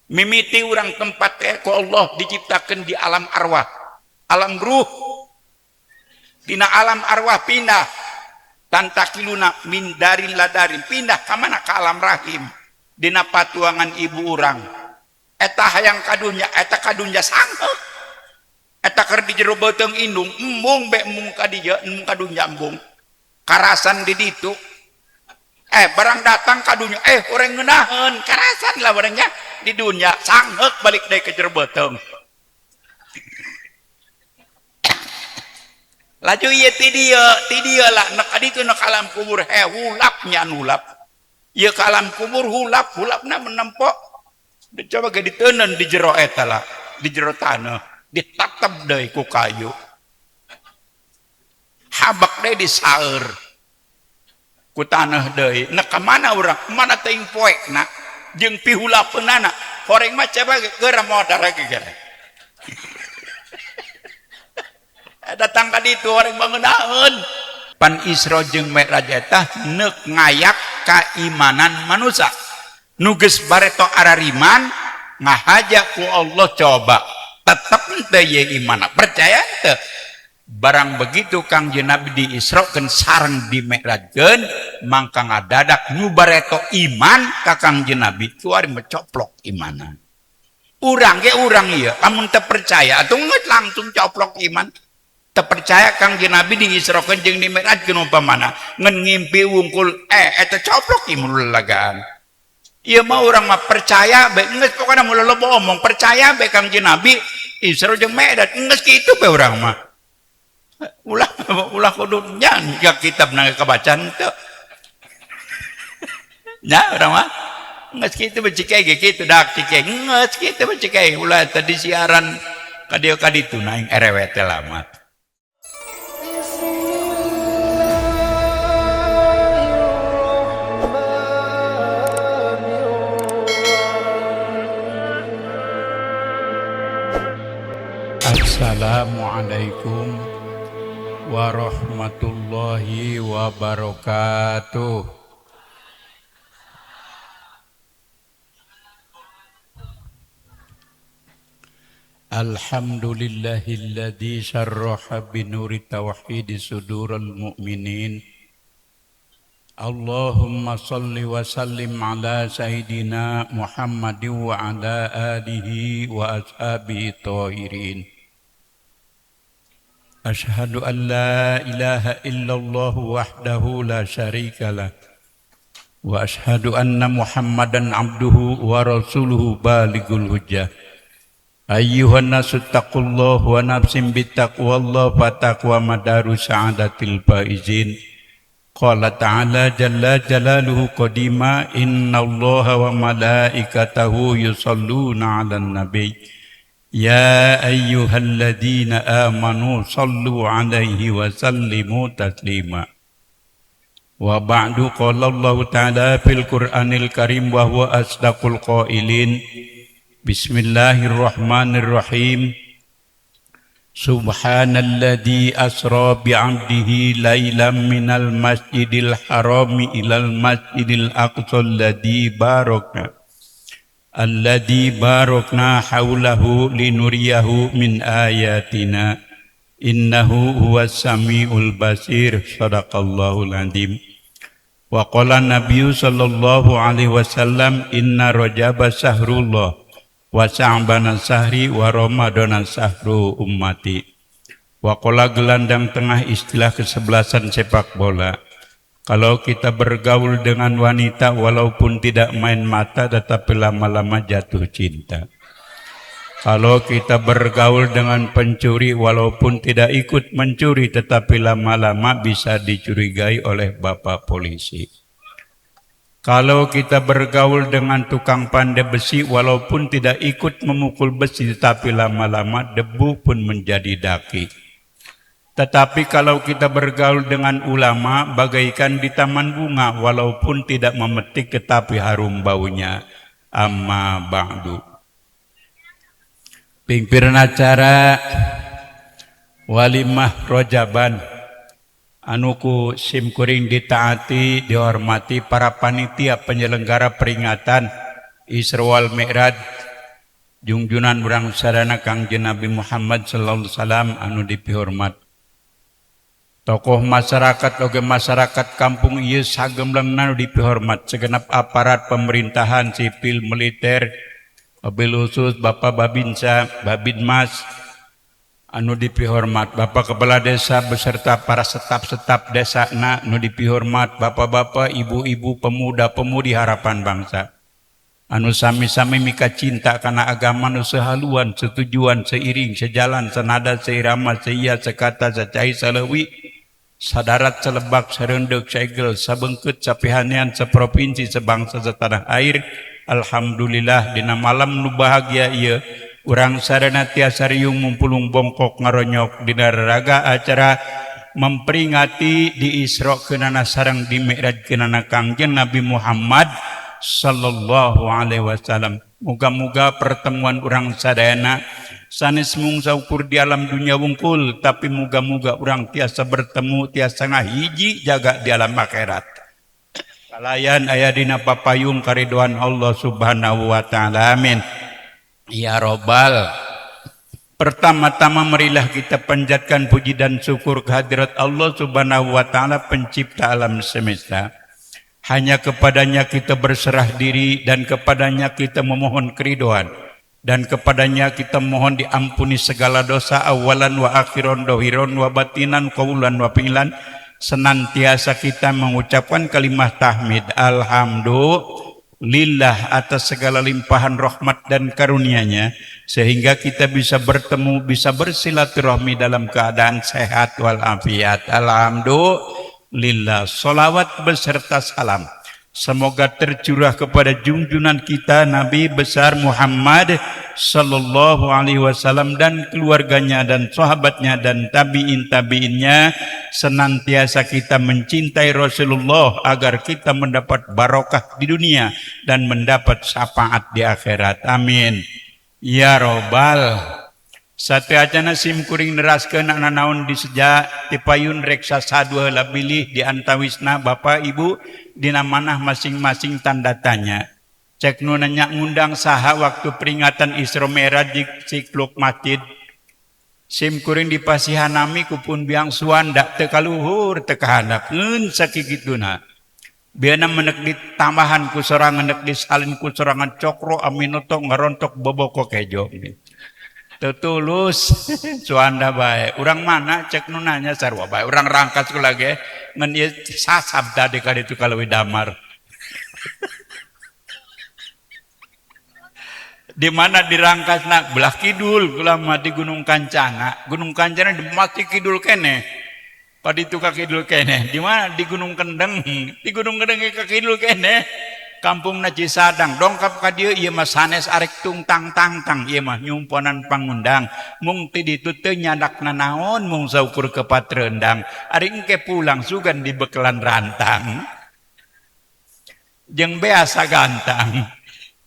Mimiti urang tempat teh ku Allah diciptakeun di alam arwah, alam ruh. Dina alam arwah pindah tantakiluna min darin ladarin, pindah ka mana? Ka alam rahim, dina patuangan ibu urang. Eta hayang kadunya, eta kadunya sangheuk. Eta keur di jero beuteung indung, embung be embung ka dieu, embung kadunya embung. Karasan di ditu. Barang datang ka dunya, urang ngeunaheun, karasan lah barangnya di dunya, sangheuk balik deui ke jero beuteung. Laju ieu ti dieu lah, nek ka ditu nek alam kubur, hulap nya hulap. Ieu ka alam kubur hulap, hulapna menempo. Coba ge diteuneun di jero eta lah, di jero taneuh, ditatep deui ku kayu. Habak deui disaeur ku taneuh deui. Nek ka mana urang? Mana teuing poekna jeung pihulapeunana. Horeng mah coba ge geura modar ge geura. Datang ka ditu horeng bangunaeun. Pan Isra jeung Mi'raj eta neuk ngayak kaimanan manusia. Nu geus bareto arariman ngahaja ku Allah coba tetep teu ye imanna, percaya teu? Barang begitu Kangjeng Nabi diisrokeun sareng dimi'rajkeun mangka ngadadak nu bareto iman ka Kangjeng Nabi kuari mecoplok imanna. Urang ge urang ieu lamun teu percaya atuh geus langsung coplok iman. Teu percaya Kangjeng Nabi diisrokeun jeung dimi'rajkeun umpamana ngan ngimpi wungkul, eta coplok iman lalagaan. Ieu mah urang mah percaya bae geus pokona mun loba omong percaya bae Kangjeng Nabi Isra jeung Mi'raj geus kitu bae urang mah. Ulah ulah kudu nya ka kitab na kabacaan teu. Nya urang mah geus kitu bae cikehe ge kitu dak cikehe geus kitu bae cikehe ulah tadi siaran ka dieu ka ditu naing erewet teh lama. Assalamualaikum warahmatullahi wabarakatuh. Alhamdulillahilladzi syarraha binuri tauhidi sudurul mu'minin. Allahumma salli wa sallim ala sayyidina Muhammadin wa ala alihi wa ashabihi tahirin. Ashhadu an la ilaha illallah wahdahu la syarika lah wa ashhadu anna Muhammadan abduhu wa rasuluhu balighul hujjah. Ayyuhan nasu taqullaha wa nafsin bittaqwallah fataqwa madaru sa'adatil faizin. Qala ta'ala jalla jalaluhu qadima innallaha wa malaikatahu yusalluna 'alan nabi ya ayyuhalladzina amanu sallu 'alaihi wa sallimu taslima. Wa ba'du qala Allahu ta'ala fil Qur'anil Karim wa huwa asdaqul qailin. Bismillahirrahmanirrahim. Subhanalladzi asra bi'abdihi lailan minal masjidil harami ilal masjidil aqsa alladzi barakna haulahu linuriyahu min ayatina innahu huwas samiul basir. Sadaqallahul azim. Wa qala nabiyyu sallallahu alaihi wasallam inna rajaba sahrullah wa sa'bana sahri wa ramadana sahru ummati. Wa qala gelandang tengah istilah kesebelasan sepak bola. Kalau kita bergaul dengan wanita walaupun tidak main mata tetapi lama-lama jatuh cinta. Kalau kita bergaul dengan pencuri walaupun tidak ikut mencuri tetapi lama-lama bisa dicurigai oleh bapak polisi. Kalau kita bergaul dengan tukang pandai besi walaupun tidak ikut memukul besi tetapi lama-lama debu pun menjadi daki. Tetapi kalau kita bergaul dengan ulama bagaikan di taman bunga walaupun tidak memetik tetapi harum baunya. Amma ba'du. Pimpinan acara walimah rojaban anuku simkuring ditaati dihormati para panitia penyelenggara peringatan Isra wal Mi'raj Jungjunan urang sarana Kangjeng Nabi Muhammad sallallahu alaihi wasallam anu dipihormat. Tokoh masyarakat oge masyarakat kampung ieu sagemblengna nu dipihormat, segenap aparat pemerintahan sipil militer, wabil khusus Bapak Babinsa, Babinmas anu dipihormat, Bapak Kepala Desa beserta para staf-staf desana nu dipihormat, bapak-bapak, ibu-ibu, pemuda-pemudi harapan bangsa anu sami-sami mika cinta kana agama nu sehaluan, setujuan, seiring, sejalan, senada, seirama, seia, sekata, secai, saleuwi, sadarat, selebak, sareundeuh, saegel, sabengkeut, sapihanean, seprovinsi, sebangsa, setanah air. Alhamdulillah dina malam nu bahagia ieu urang sarana tiasa riung mumpulung bongkok ngaronyok dina raraga acara memperingati di Isra keunana sareng di Mi'raj keunana Kangjeng Nabi Muhammad sallallahu alaihi wasallam. Muga-muga pertemuan urang sadayana sanes mung saukur di alam dunia wungkul, tapi muga-muga urang tiasa bertemu, tiasa ngahiji jaga di alam akhirat. Kalayan aya dina papayung karidoan Allah Subhanahu wa taala. Amin. Ya robbal. Pertama-tama marilah kita panjatkan puji dan syukur kehadirat Allah Subhanahu wa taala, pencipta alam semesta. Hanya kepadanya kita berserah diri dan kepadanya kita memohon keridoan dan kepadanya kita mohon diampuni segala dosa awalan wa akhiron, dohiron wa batinan, qaulan wa fi'lan. Senantiasa kita mengucapkan kalimat tahmid alhamdulillah atas segala limpahan rahmat dan karunia-Nya, sehingga kita bisa bertemu, bisa bersilaturahmi dalam keadaan sehat walafiat. Alhamdulillah. Salawat beserta salam semoga tercurah kepada junjungan kita Nabi besar Muhammad sallallahu alaihi wasallam dan keluarganya dan sahabatnya dan tabiin tabiinnya. Senantiasa kita mencintai Rasulullah agar kita mendapat barokah di dunia dan mendapat syafaat di akhirat. Amin. Ya robbal. Sateuacana sim kuring neraskeun nanaon diseja tipayun reksa sadua heula bilih di antawisna Bapak Ibu dina manah masing-masing tanda tanya. Cek nu nanya ngundang saha waktu peringatan Isra Mi'raj di sikluk masjid. Sim kuring dipasihanami kupun biang suanda teu kaluhur teu kahandap ngeun sakikituna. Biana menek ditambahan ku sorangan, nek disalin ku sorangan, cokro aminoto ngarontok boboko kejo. Tetulus suanda bae. Urang mana cek nu nanya sarua bae. Urang Rangkas ku lagi ngan ieu sasab tadi ka ditu kaleuwih damar. Di mana di Rangkasna? Belah kidul kula mah di Gunung Kancana. Gunung Kancana di mati kidul keneh. Pa ditu ka kidul keneh. Di mana? Di Gunung Kendeng. Di Gunung Kendeng ka kidul keneh. Kampungna Cisadang dongkap ka dieu ieu mah sanes arek tungtang tangtang ieu mah nyumponan pangundang mung ti ditu teu nyandak nanaon mung saukur kepat rendang ari engke pulang sugan di bekelan rantang jeung beasa gantang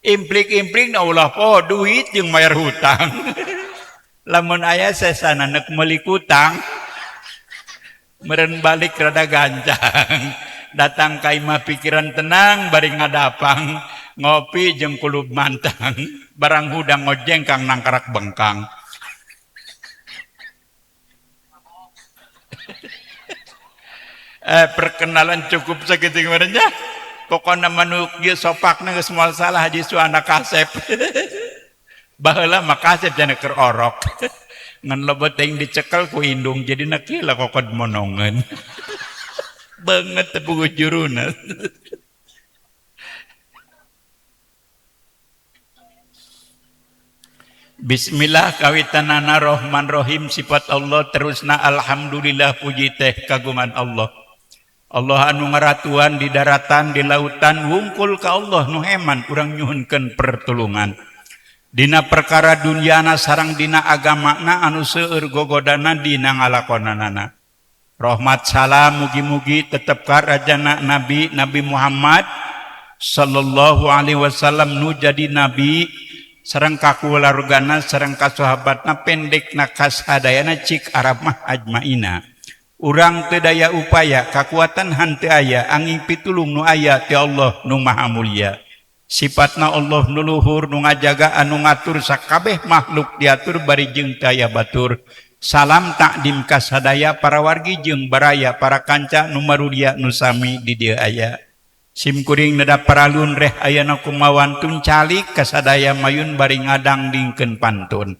implik-implik na ulah poho duit jeung mayar hutang lamun aya sesana nek meuli kutang meureun balik rada gancang. Datang ka imah pikiran tenang bari ngadapang ngopi jeung kulub mantang barang hudang ngojengkang nangkarak bengkang. Perkenalan cukup sakitu nya. Pokona manuk ieu sopakna geus moal salah Haji Suanda kasep. Baheula mah kasep cenah keur orok. Ngan loba teuing dicekel ku indung jadina kieu lah kokod monongeun. Banget tepugu juruna. Bismillah kawitanana Rahman Rahim sifat Allah terusna alhamdulillah puji teh kagungan Allah. Allah anu ngaratuan di daratan di lautan wungkul ka Allah nu heman urang nyuhunkeun pertulungan. Dina perkara dunyana sareng dina agamana anu seueur gogodana dina ngalakonanana. Rahmat salam mugi-mugi tetep ka rajana Nabi Nabi Muhammad sallallahu alaihi wasallam nu jadi nabi sareng ka kulawargana sareng ka sahabatna pendekna kasadayana cik Arab mah ajmaina. Urang teu daya upaya kakuatan henteu aya angin pitulung nu aya ti Allah nu Maha Mulia. Sifatna Allah nu luhur, nu ngajaga, anu ngatur sakabeh makhluk diatur bari jeung teu aya batur. Salam takdim ka sadaya para wargi jeung baraya, para kanca nu marulia nu sami di dieu aya. Sim kuring neda paralun reh ayana kumawantun calik ka sadaya mayun bari ngadangdingkeun pantun.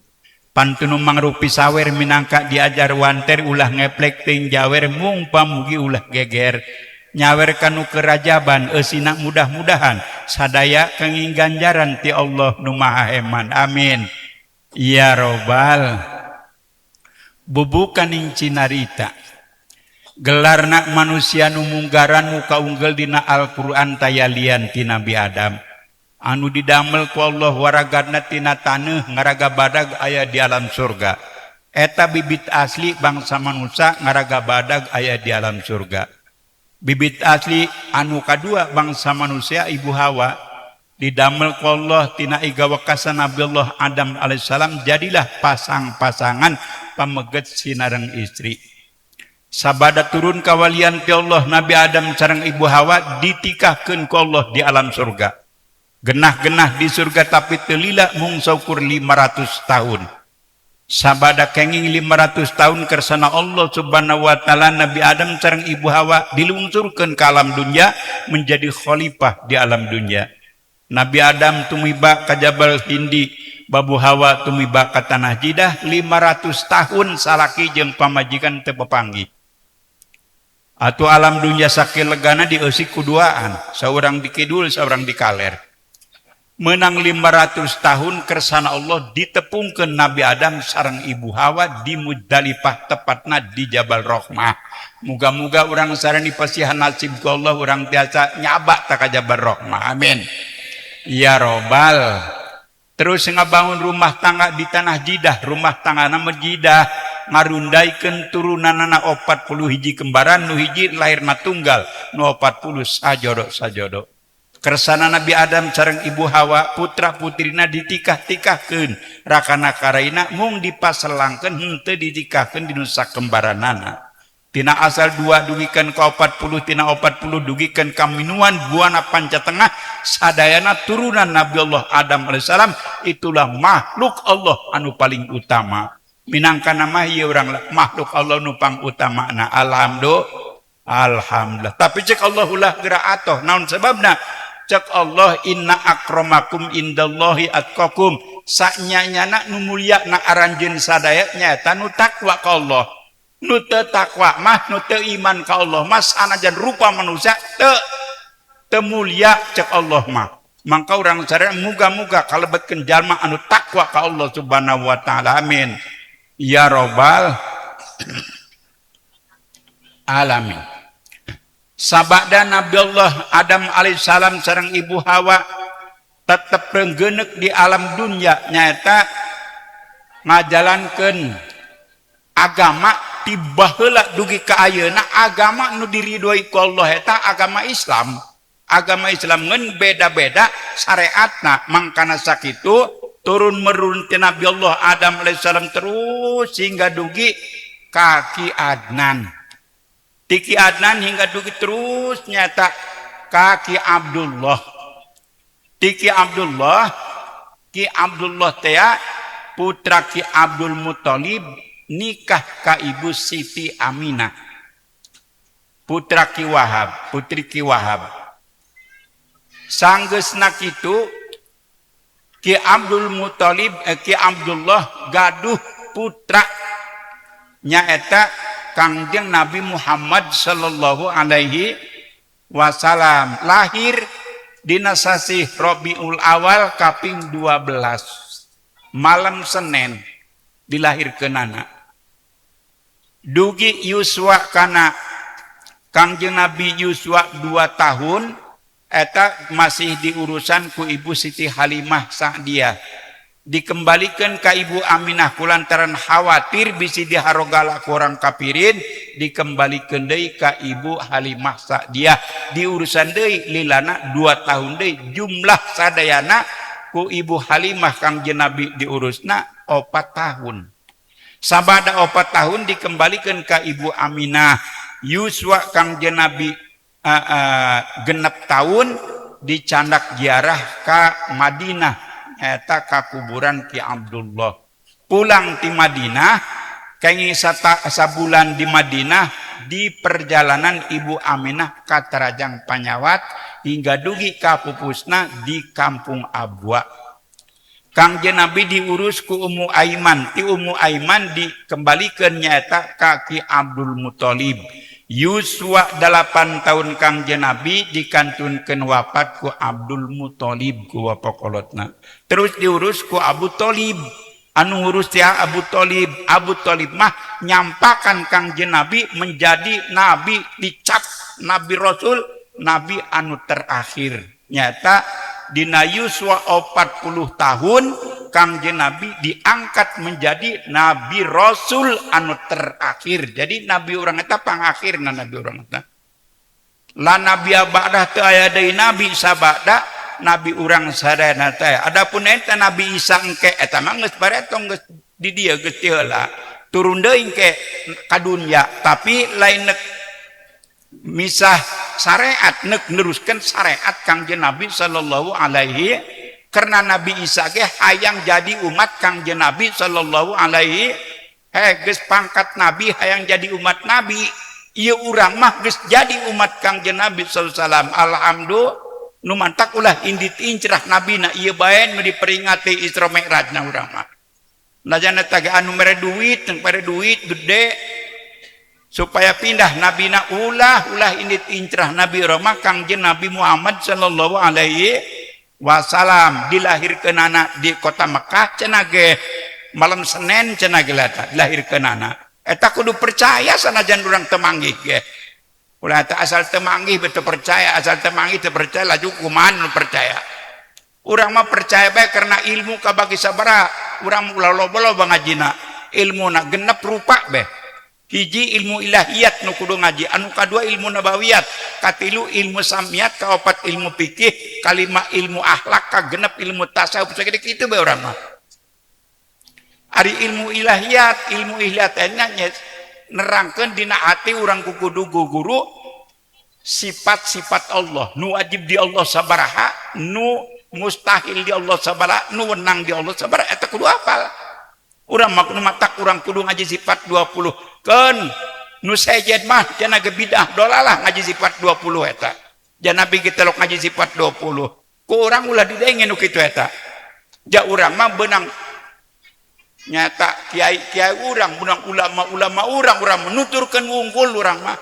Pantun nu mangrupi sawer minangka diajar wanter, ulah ngeplek teuing jawer mung pamugi ulah geger. Nyawer kanu kerajaban eusina mudah-mudahan sadaya kenging ganjaran ti Allah nu Maha Heman. Amin ya robbal. Bubukaning cinarita gelarna manusia nu munggaran muka unggel dina Al-Qur'an tayalian ti Nabi Adam anu didamel ku Allah waragadna tina taneuh ngaraga badag aya di alam surga. Eta bibit asli bangsa manusia ngaraga badag aya di alam surga. Bibit asli anu kadua bangsa manusia Ibu Hawa didamel ku Allah tina iga wekasan Nabi Allah Adam alaihissalam, jadilah pasang-pasangan pameget sinareng istri. Sabada turun kawalian ti Allah, Nabi Adam sareng Ibu Hawa ditikahkeun ku Allah di alam surga. Genah-genah di surga tapi teu lila mung saukur 500 tahun. Sabada kenging 500 tahun kersana Allah Subhanahu wa taala, Nabi Adam sareng Ibu Hawa dilungsurkeun ke alam dunia menjadi khalifah di alam dunia. Nabi Adam tumiba ka Jabal Hindi, Babu Hawa tumiba ka Tanah Jidah. 500 tahun salaki jeung pamajikan teu papanggih. Atuh alam dunia sakilegana dieusi kuduaan, saurang di kidul, saurang di kaler. Menang 500 tahun kersana Allah ditepungkeun Nabi Adam sareng Ibu Hawa di Muzdalifah, tepatna di Jabal Rahmah. Muga-muga urang sareng dipasihan nasib ku Allah urang tiasa nyaba ta ka Jabal Rahmah. Amin ya robbal. Terus ngabangun rumah tangga di Tanah Jidah, rumah tangga nama Jidah ngarundaikeun turunanana 41 kembaran, nu hiji lahirna tunggal, nu 40 sajodo sajodo. Kersana Nabi Adam sareng Ibu Hawa putra putrina ditikah-tikahkeun rakana karaina mung dipaselangkeun, henteu ditikahkeun di nusa kembaranana. Tina asal 2 dugikan ka 40, tina 40 dugikan ka minuan buana panca tengah sadayana turunan Nabi Allah Adam alaihissalam. Itulah makhluk Allah anu paling utama, minangka nama ieu urang makhluk Allah nu pang utamana. Alhamdulillah, alhamdulillah. Tapi cek Allah ulah geura atoh. Naon sebabna? Cek Allah, inna akramakum indallahi atqakum. Saknyanyana nu mulia na aranjeun sadaya nyaeta nu takwa ka Allah. Nu teu takwa mah, nu teu iman ka Allah mah, sanajan rupa manusia teu teu mulia cek Allah mah. Mangka urang sadaya muga-muga kalebetkeun jalma anu takwa ka Allah Subhanahu wa taala. Amin ya robbal alamin. Sabada Nabi Allah Adam alaihissalam sareng Ibu Hawa tetep renggenek di alam dunia nyaeta ngajalankeun agama ti baheula dugi ka ayeuna. Agama nu diridhoi ku Allah eta agama Islam. Agama Islam ngeun beda-beda syariatna, mangkana sakitu turun merun ti Nabi Allah Adam alaihissalam terus hingga dugi ka Ki Adnan. Tiki Adnan hingga dugi terus nyata kaki Abdullah. Tiki Abdullah, Ki Abdullah tea putra Ki Abdul Muthalib nikah ka Ibu Siti Aminah. Putra Ki Wahab, putri Ki Wahab. Sanggeusna kitu Ki Abdul Muthalib, Ki Abdullah gaduh putra nyaeta Kangjeng Nabi Muhammad sallallahu alaihi wasallam, lahir dina sasih Rabiul Awal kaping 12 malam Senin dilahirkeunana. Dugi yuswa kana Kangjeng Nabi yuswa 2 tahun eta masih diurusan ku Ibu Siti Halimah Sa'diyah, dikembalikan ke Ibu Aminah kulantaran khawatir bisi diharogala ku orang kafirin, dikembalikan deui ka Ibu Halimah Sa'diyah, diurusan deui lilana 2 tahun deui. Jumlah sadayana ku Ibu Halimah Kangjeng Nabi diurusna 4 tahun. Sabada 4 tahun dikembalikan ke Ibu Aminah, yuswa Kangjeng Nabi 6 tahun. Dicandak ziarah ka Madinah eta ka kuburan Ki Abdullah. Pulang ti Madinah kenging sabulan di Madinah, di perjalanan Ibu Aminah katarajang panyawat hingga dugi ka pupusna di kampung Abwa. Kangjeng Nabi diurus ku Ummu Aiman, ti Ummu Aiman dikembalikan nyaeta ka Ki Abdul Muthalib. Yuswa 8 tahun Kangjeng Nabi dikantunkeun wafat ku Abdul Muthalib ku bapakolotna. Terus diurus ku Abu Thalib. Anu ngurus teh Abu Thalib. Abu Thalib mah nyampakan Kangjeng Nabi menjadi nabi, dicap nabi rasul, nabi anu terakhir. Nyata dina yuswa 40 tahun Kangjeng Nabi diangkat menjadi nabi rasul anu terakhir. Jadi nabi urang eta pangakhirna nabi urang eta. La nabi ba'da teu aya deui nabi sabada nabi urang sadayana teh. Adapun eta Nabi Isa engke eta mah geus baretong geus di dieu geus ti heula. Turun deui engke ka dunya, tapi lain nek misah syariat, nek neruskeun syariat Kangjeng Nabi sallallahu alaihi, karena Nabi Isa ge hayang jadi umat Kangjeng Nabi sallallahu alaihi, geus pangkat nabi hayang jadi umat nabi. Ieu urang mah geus jadi umat Kangjeng Nabi sallallahu alaihi wasallam. Alhamdulillah nu mantak ulah indit incrah nabina ieu bae nu diperingati Isra Mi'rajna urang mah. Najan eta ge anu mere duit, teu mere duit gede supaya pindah nabina, ulah ulah indit incrah nabi urang mah Kangjeng Nabi Muhammad sallallahu alaihi wasallam. Dilahirkeunana di kota Mekah cenah ge malam Senin cenah ge eta dilahirkeunana. Eta kudu percaya sanajan urang teu manggih ge. Ulah eta asal teu manggih teu percaya, asal teu manggih teu percaya, laju kumaha nu percaya. Urang mah percaya bae karena ilmu kabagi sabaraha, urang ulah loba-loba ngajina. Ilmuna genep rupa bae. Hiji ilmu ilahiyat nu kudu ngaji, anu kadua ilmu nabawiyat, katilu ilmu samiyat, kaopat ilmu fikih, kalima ilmu akhlak, kagenep ilmu tasawuf. Sagede kitu bae urang mah. Ari ilmu ilahiyat, ilmu ilahiyat nya nerangkeun dina hati urang ku kudu guru sifat-sifat Allah, nu wajib di Allah sabaraha, nu mustahil di Allah sabaraha, nu wenang di Allah sabaraha, eta kudu hafal. Urang mah kudu matak urang kudu ngaji sifat 20. Keun nu sejen mah cenah ge bidah dolalah ngaji sifat 20 eta. Jan Nabi ge telok ngaji sifat 20. Ku urang ulah didenge nu kitu eta. Ja urang mah beunang nyata kiai-kiai urang, beunang ulama-ulama urang, urang menuturkeun wungkul urang mah.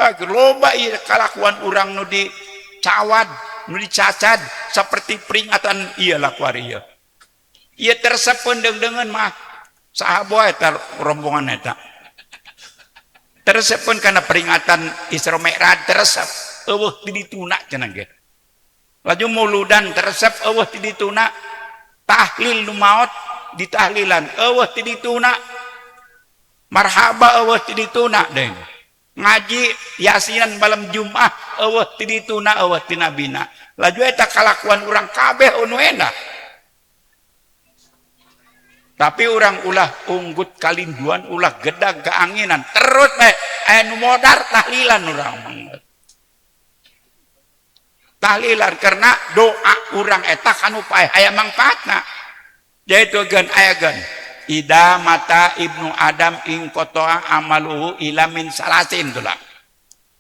Ah, loba ieu kalakuan urang nu dicawad, nu dicacad seperti peringatan ieu lakuan ieu. Ieu teresep deung-deungeun mah saha bae eta rombongan eta. Teresep kana peringatan Isra Mi'raj teresep eueuh ti dituna cenah ge. Laju muludan teresep eueuh ti dituna, tahlil nu maot ditahlilan eueuh ti dituna, marhaba eueuh ti dituna deung. Ngaji yasinan malam Jumat eueuh ti dituna eueuh ti nabina. Laju eta kalakuan urang kabeh anu enak. Tapi urang ulah unggut kalinduan, ulah gedag keanginan terus bae aya nu modar tahlilan urang mah. Tahlilan karena doa urang eta kanu paeh aya mangfaatna. Yaitu gen aya gen ida mata ibnu Adam ing kotoa amaluhu ila min salasin tula.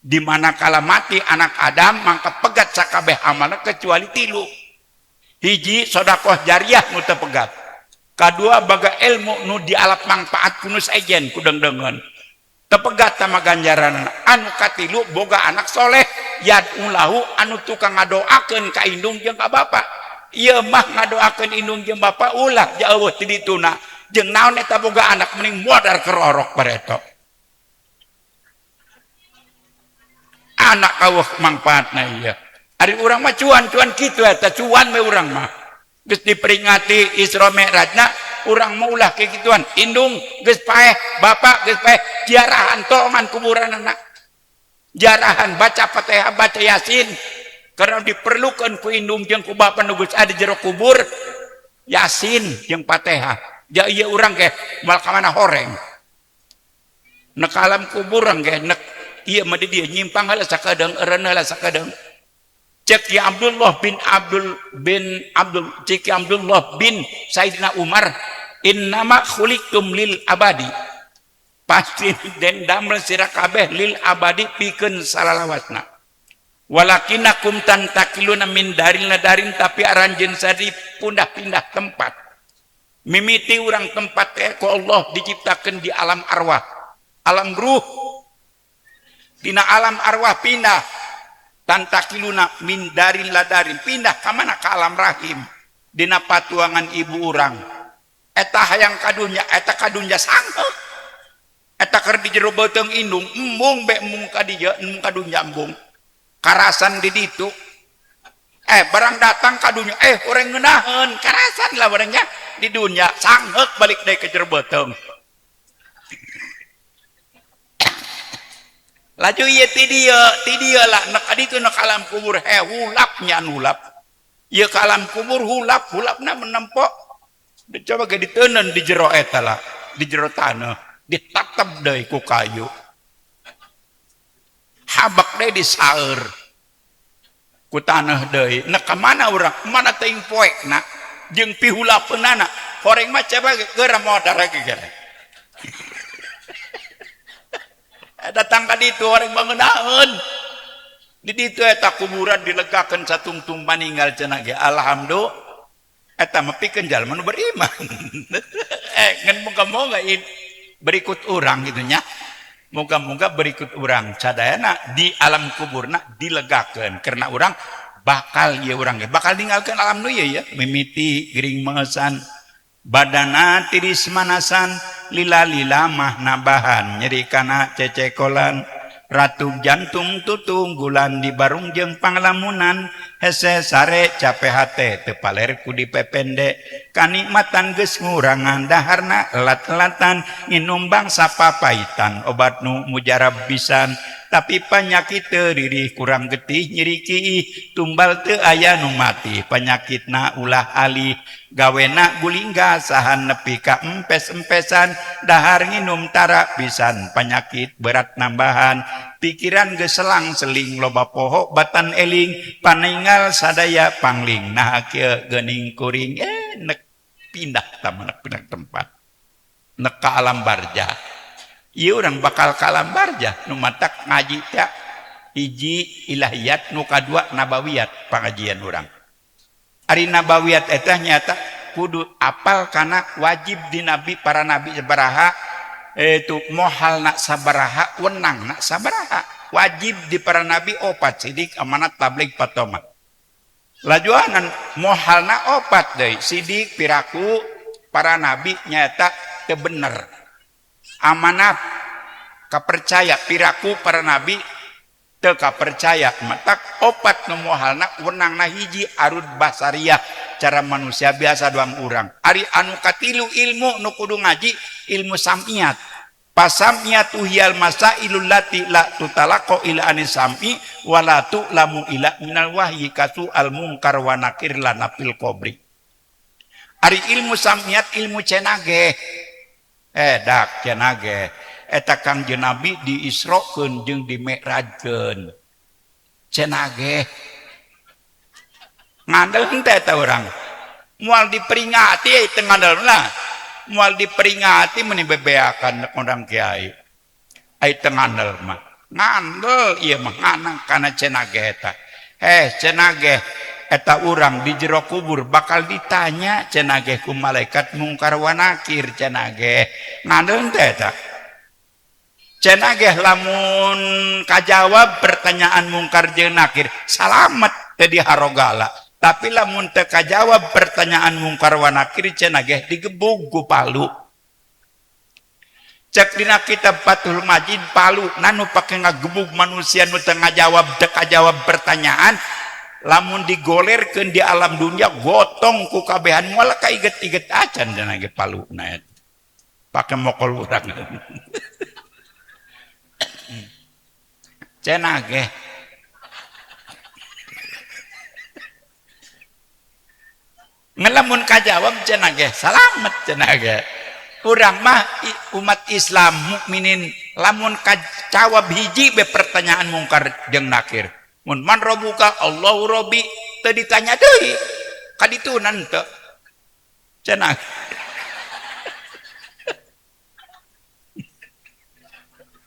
Di mana kala mati anak Adam mangka pegat sakabeh amalna kecuali tilu. Hiji sedekah jariah nu teu pegat. Kadua baga ilmu nu dialap manfaat ku nu sejen ku deung-deungeun. Teu pegat sama ganjaran. Anu katilu boga anak soleh yad'ulahu anu tukang ngadoakeun ka indung jeung ka bapa. Ieu mah ngadoakeun indung jeung bapa ulah jauh ti dituna. Jeung naon eta boga anak mending modar kerorok bareto. Anak kaweuh mangfaatna ieu. Ari urang mah cuan-cuan kitu eta cuan we urang mah. Geus diperingati Isra Mi'rajna urang mah ulah kikituan. Indung geus paeh, bapak geus paeh, ziarahan tongan kuburan anak. Ziarahan baca Fatihah, baca Yasin. Karena diperlukan ku indung jeung ku bapa nu geus ada jero kubur, Yasin jeung Fatihah. Ja ieu urang ge moal ka mana horeng. Nek alam kubur ge nek ieu mah di dieu nyimpang heula sakadeung, eureun heula sakadeung. Cek Ki Abdullah bin Abdul bin Abdul cek Ki Abdullah bin Sayyidina Umar, innama khuliqtum lil abadi. Pasti den damel sira kabeh lil abadi pikeun salalawasna. Walakinakum tantakiluna min darin ladarin, tapi aranjeun sadi pindah-pindah tempat. Mimiti urang tempat teh ku Allah diciptakeun di alam arwah, alam ruh. Dina alam arwah pindah tantakiluna min darin ladarin, pindah ka mana? Ka alam rahim, dina patuangan ibu urang. Eta hayang kadunya, eta kadunya sangheuk. Eta keur di jero beuteung indung, embung be embung ka dieu, embung kadunya embung. Karasan di ditu. Barang datang ka dunya, urang ngeunaheun, karasan lah barangnya di dunya, sangheuk balik deui ke jero beuteung. Laju ieu ti dieu lah, nek ka ditu nek alam kubur, hulap nya hulap. Ieu ka alam kubur hulap, hulapna menempok. Coba ge diteuneun di jero eta lah, di jero taneuh, ditatep deui ku kayu. Habak deui disaeur ku taneuh deui. Nek ka mana urang? Mana teuing poekna jeung pihulapeunana. Horeng mah coba ge geura modar ge geura. Datang ka ditu horeng mangeunaheun. Di ditu eta kuburan dilegakeun satungtung paninggal cenah ge. Alhamdulillah. Eta mah pikeun jalma nu beriman. Ngan moga-moga berikut urang gitu nya. Moga-moga berikut urang sadayana di alam kuburna dilegakeun karena urang bakal ieu urang ge bakal ninggalkeun alam nu ieu ya, mimiti gering mengesan badana tiris manasan lila-lila mah nabahan nyeri kana cecekolan ratu jantung tutunggulan di barung jeung panglamunan hese sare cape hate teu paler ku dipepende kanikmatan geus ngurangan daharna elat-elatan nginum bangsa papaitan obat nu mujarab pisan tapi panyakit teu ririh kurang getih nyeri kiih tumbal teu aya nu mati panyakitna ulah alih gawena gulingga sahan nepi ka empes-empesan dahar nginum tara pisan panyakit berat nambahan pikiran geus selang-seling loba poho batan eling paninggal sadaya pangling nah kieu geuning kuring nek pindah tah pindah tempat nek ka alam barjah. Ieu urang bakal ka alam barjah nu matak ngaji teh hiji ilahiyat nu kadua nabawiyat pangajian urang. Ari nabawiyat eta nyata kudu apal kana wajib di nabi para nabi sabaraha itu mohalna sabaraha wenangna sabaraha wajib di para nabi opat sidik amanat tabligh patomat. Lajuanan mohalna opat deui sidik piraku para nabi nyata teu bener. Amanat kapercaya piraku para nabi teu kapercaya matak opat nu mohalna wenangna hiji arud basariah cara manusia biasa doang urang. Ari anu katilu ilmu nu kudu ngaji ilmu sam'iat. Pasam'iatu hiyal masailul lati la tutalaqo ila anis sam'i wala tu'lamu ila minal wahyi kasu al mungkar wa nakir lana fil qabri. Ari ilmu sam'iat ilmu cenage. Dak cenage eta Kangjeng Nabi diisrokeun jeung dimi'rajkeun. Cenage ngandel henteu eta urang. Moal diperingati teu ngandel lah. Moal diperingati meni bebeakan urang kiai. Ai teu ngandel mah. Ngandel ieu mah nganang kana cenage eta. Cenage eta urang di jero kubur bakal ditanya cenage ku malaikat mungkar wa nakir cenage. Ngandel teh eta. Cenage lamun kajawab pertanyaan mungkar jeung nakir salamet teh diharogala. Tapi lamun teu kajawab pertanyaan mungkar wa nakir cenage digebug ku palu. Cek dina kitab Fathul Majid palu nanu pake ngagebug manusia nu teu ngajawab teu kajawab pertanyaan lamun digolerkeun di alam dunia gotong ku kabehan moal kaiget-iget acan cenah ge paluna eta. Pake mokol urang. Cenah ge. Ngelamun kajawab cenah ge salamet cenah ge. Urang mah umat Islam mukminin lamun kajawab hiji be pertanyaan mungkar jeung nakir. Mun man rabbuka Allahu rabbi teu ditanya deui. Kaditunan teu. Cenah.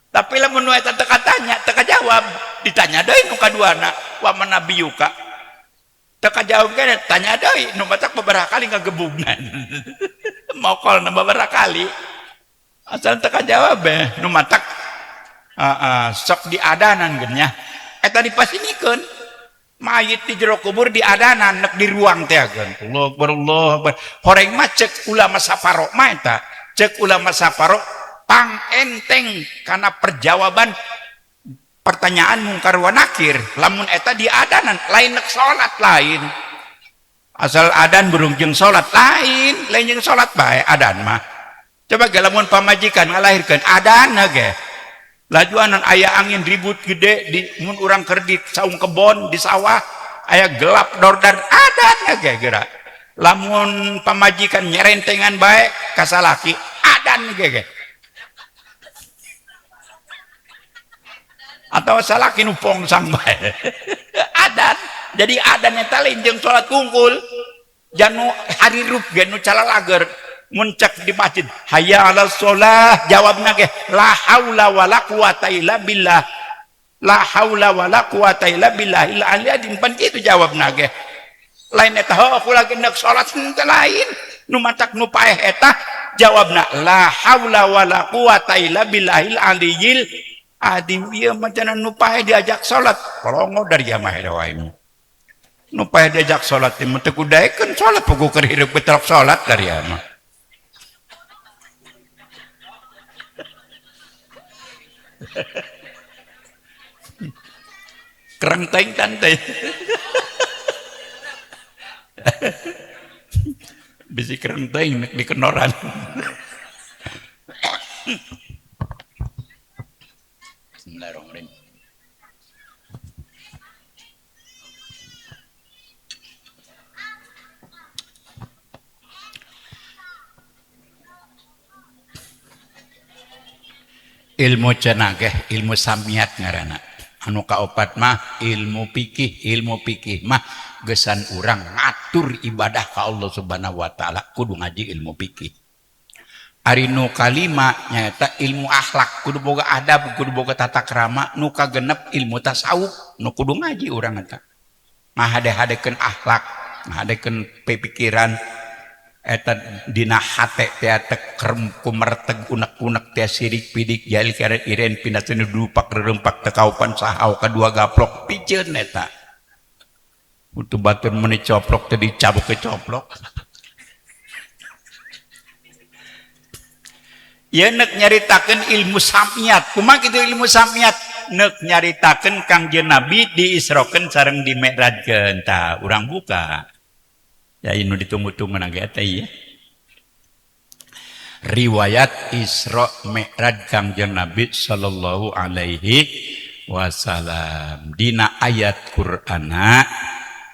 Tapi lamun nu eta teu katanya, teu kajawab, ditanya deui nu kaduana, wa man nabiyuka. Teu kajawab keneh, tanya deui nu matak babaraha kali ngagebugna. Mokolna babaraha kali. Asal teu kajawab be, nu matak sok diadanan geun nya. Eta dipasinikeun. Mayit di jero kubur diadanan nek di ruang teh geun. Allahu akbar, Allahu akbar. Horeng mah cek ulama saparo mah eta. Cek ulama saparo pang enteng kana perjawaban pertanyaan mungkar wa nakir. Lamun eta diadanan lain nek salat lain. Asal adan burung jeung salat lain, lain jeung salat bae adan mah. Coba ge lamun pamajikan ngalahirkeun adan ge. Lajuanan aya angin ribut gede di mun urang keur di saung kebon di sawah aya gelap dordan adan ge geura. Lamun pamajikan nyerentengan bae ka salaki adan ge ge. Atau salaki nu pongsang bae. Adan. Jadi adan eta lain jeung salat kungkul. Janu harirup ge nu calalager muncak di masjid hayya 'alas shalah jawabna ge la haula wala quwata illa billah, la haula wala quwata illa billahil aliyil azim, pan kitu jawabna ge. Lain eta heuh aku lagi nek salat teu lain nu matak nu paeh eta jawabna la haula wala quwata illa billahil aliyil azim. Ieu mah cenah nu paeh diajak salat kolongo dari jamaah wae nu paeh diajak salat teh teu kudaekeun salat puguh keur hirup betrok salat dari mah. Kerang teuing tante. Bisi kerang teuing nek dikenoran. Bismillahirrahmanirrahim. Ilmu cenageh, ilmu samiat ngaranna. Anu kaopat mah ilmu fikih, ilmu fikih mah gesan urang ngatur ibadah ka Allah Subhanahu wa taala kudu ngaji ilmu fikih. Ari nu kalima nyaeta ilmu akhlak, kudu boga adab, kudu boga tata krama. Nu kagenep ilmu tasawuf, nu kudu ngaji urang eta. Ngahade-hadekeun akhlak, ngahadekeun pikiran eta dina hate teh tek kumerteg unek-unek teh sirik pidik jail kare iren pinaseun dupak rerempak teu kaupan sahau kadua gaplok piceun eta. Utuh batur meuni coplok teh dicabuk ke coplok. Ieu nek nyaritakeun ilmu samiat. Kumaha kitu ilmu samiat? Nek nyaritakeun Kangjeng Nabi diisrokeun sareng dimi'rajkeun. Tah urang buka. Ya ini ditunggu-tunggu nage eta ieu. Riwayat Isra Mi'raj Kangjeng Nabi sallallahu alaihi wasallam. Dina ayat Qur'ana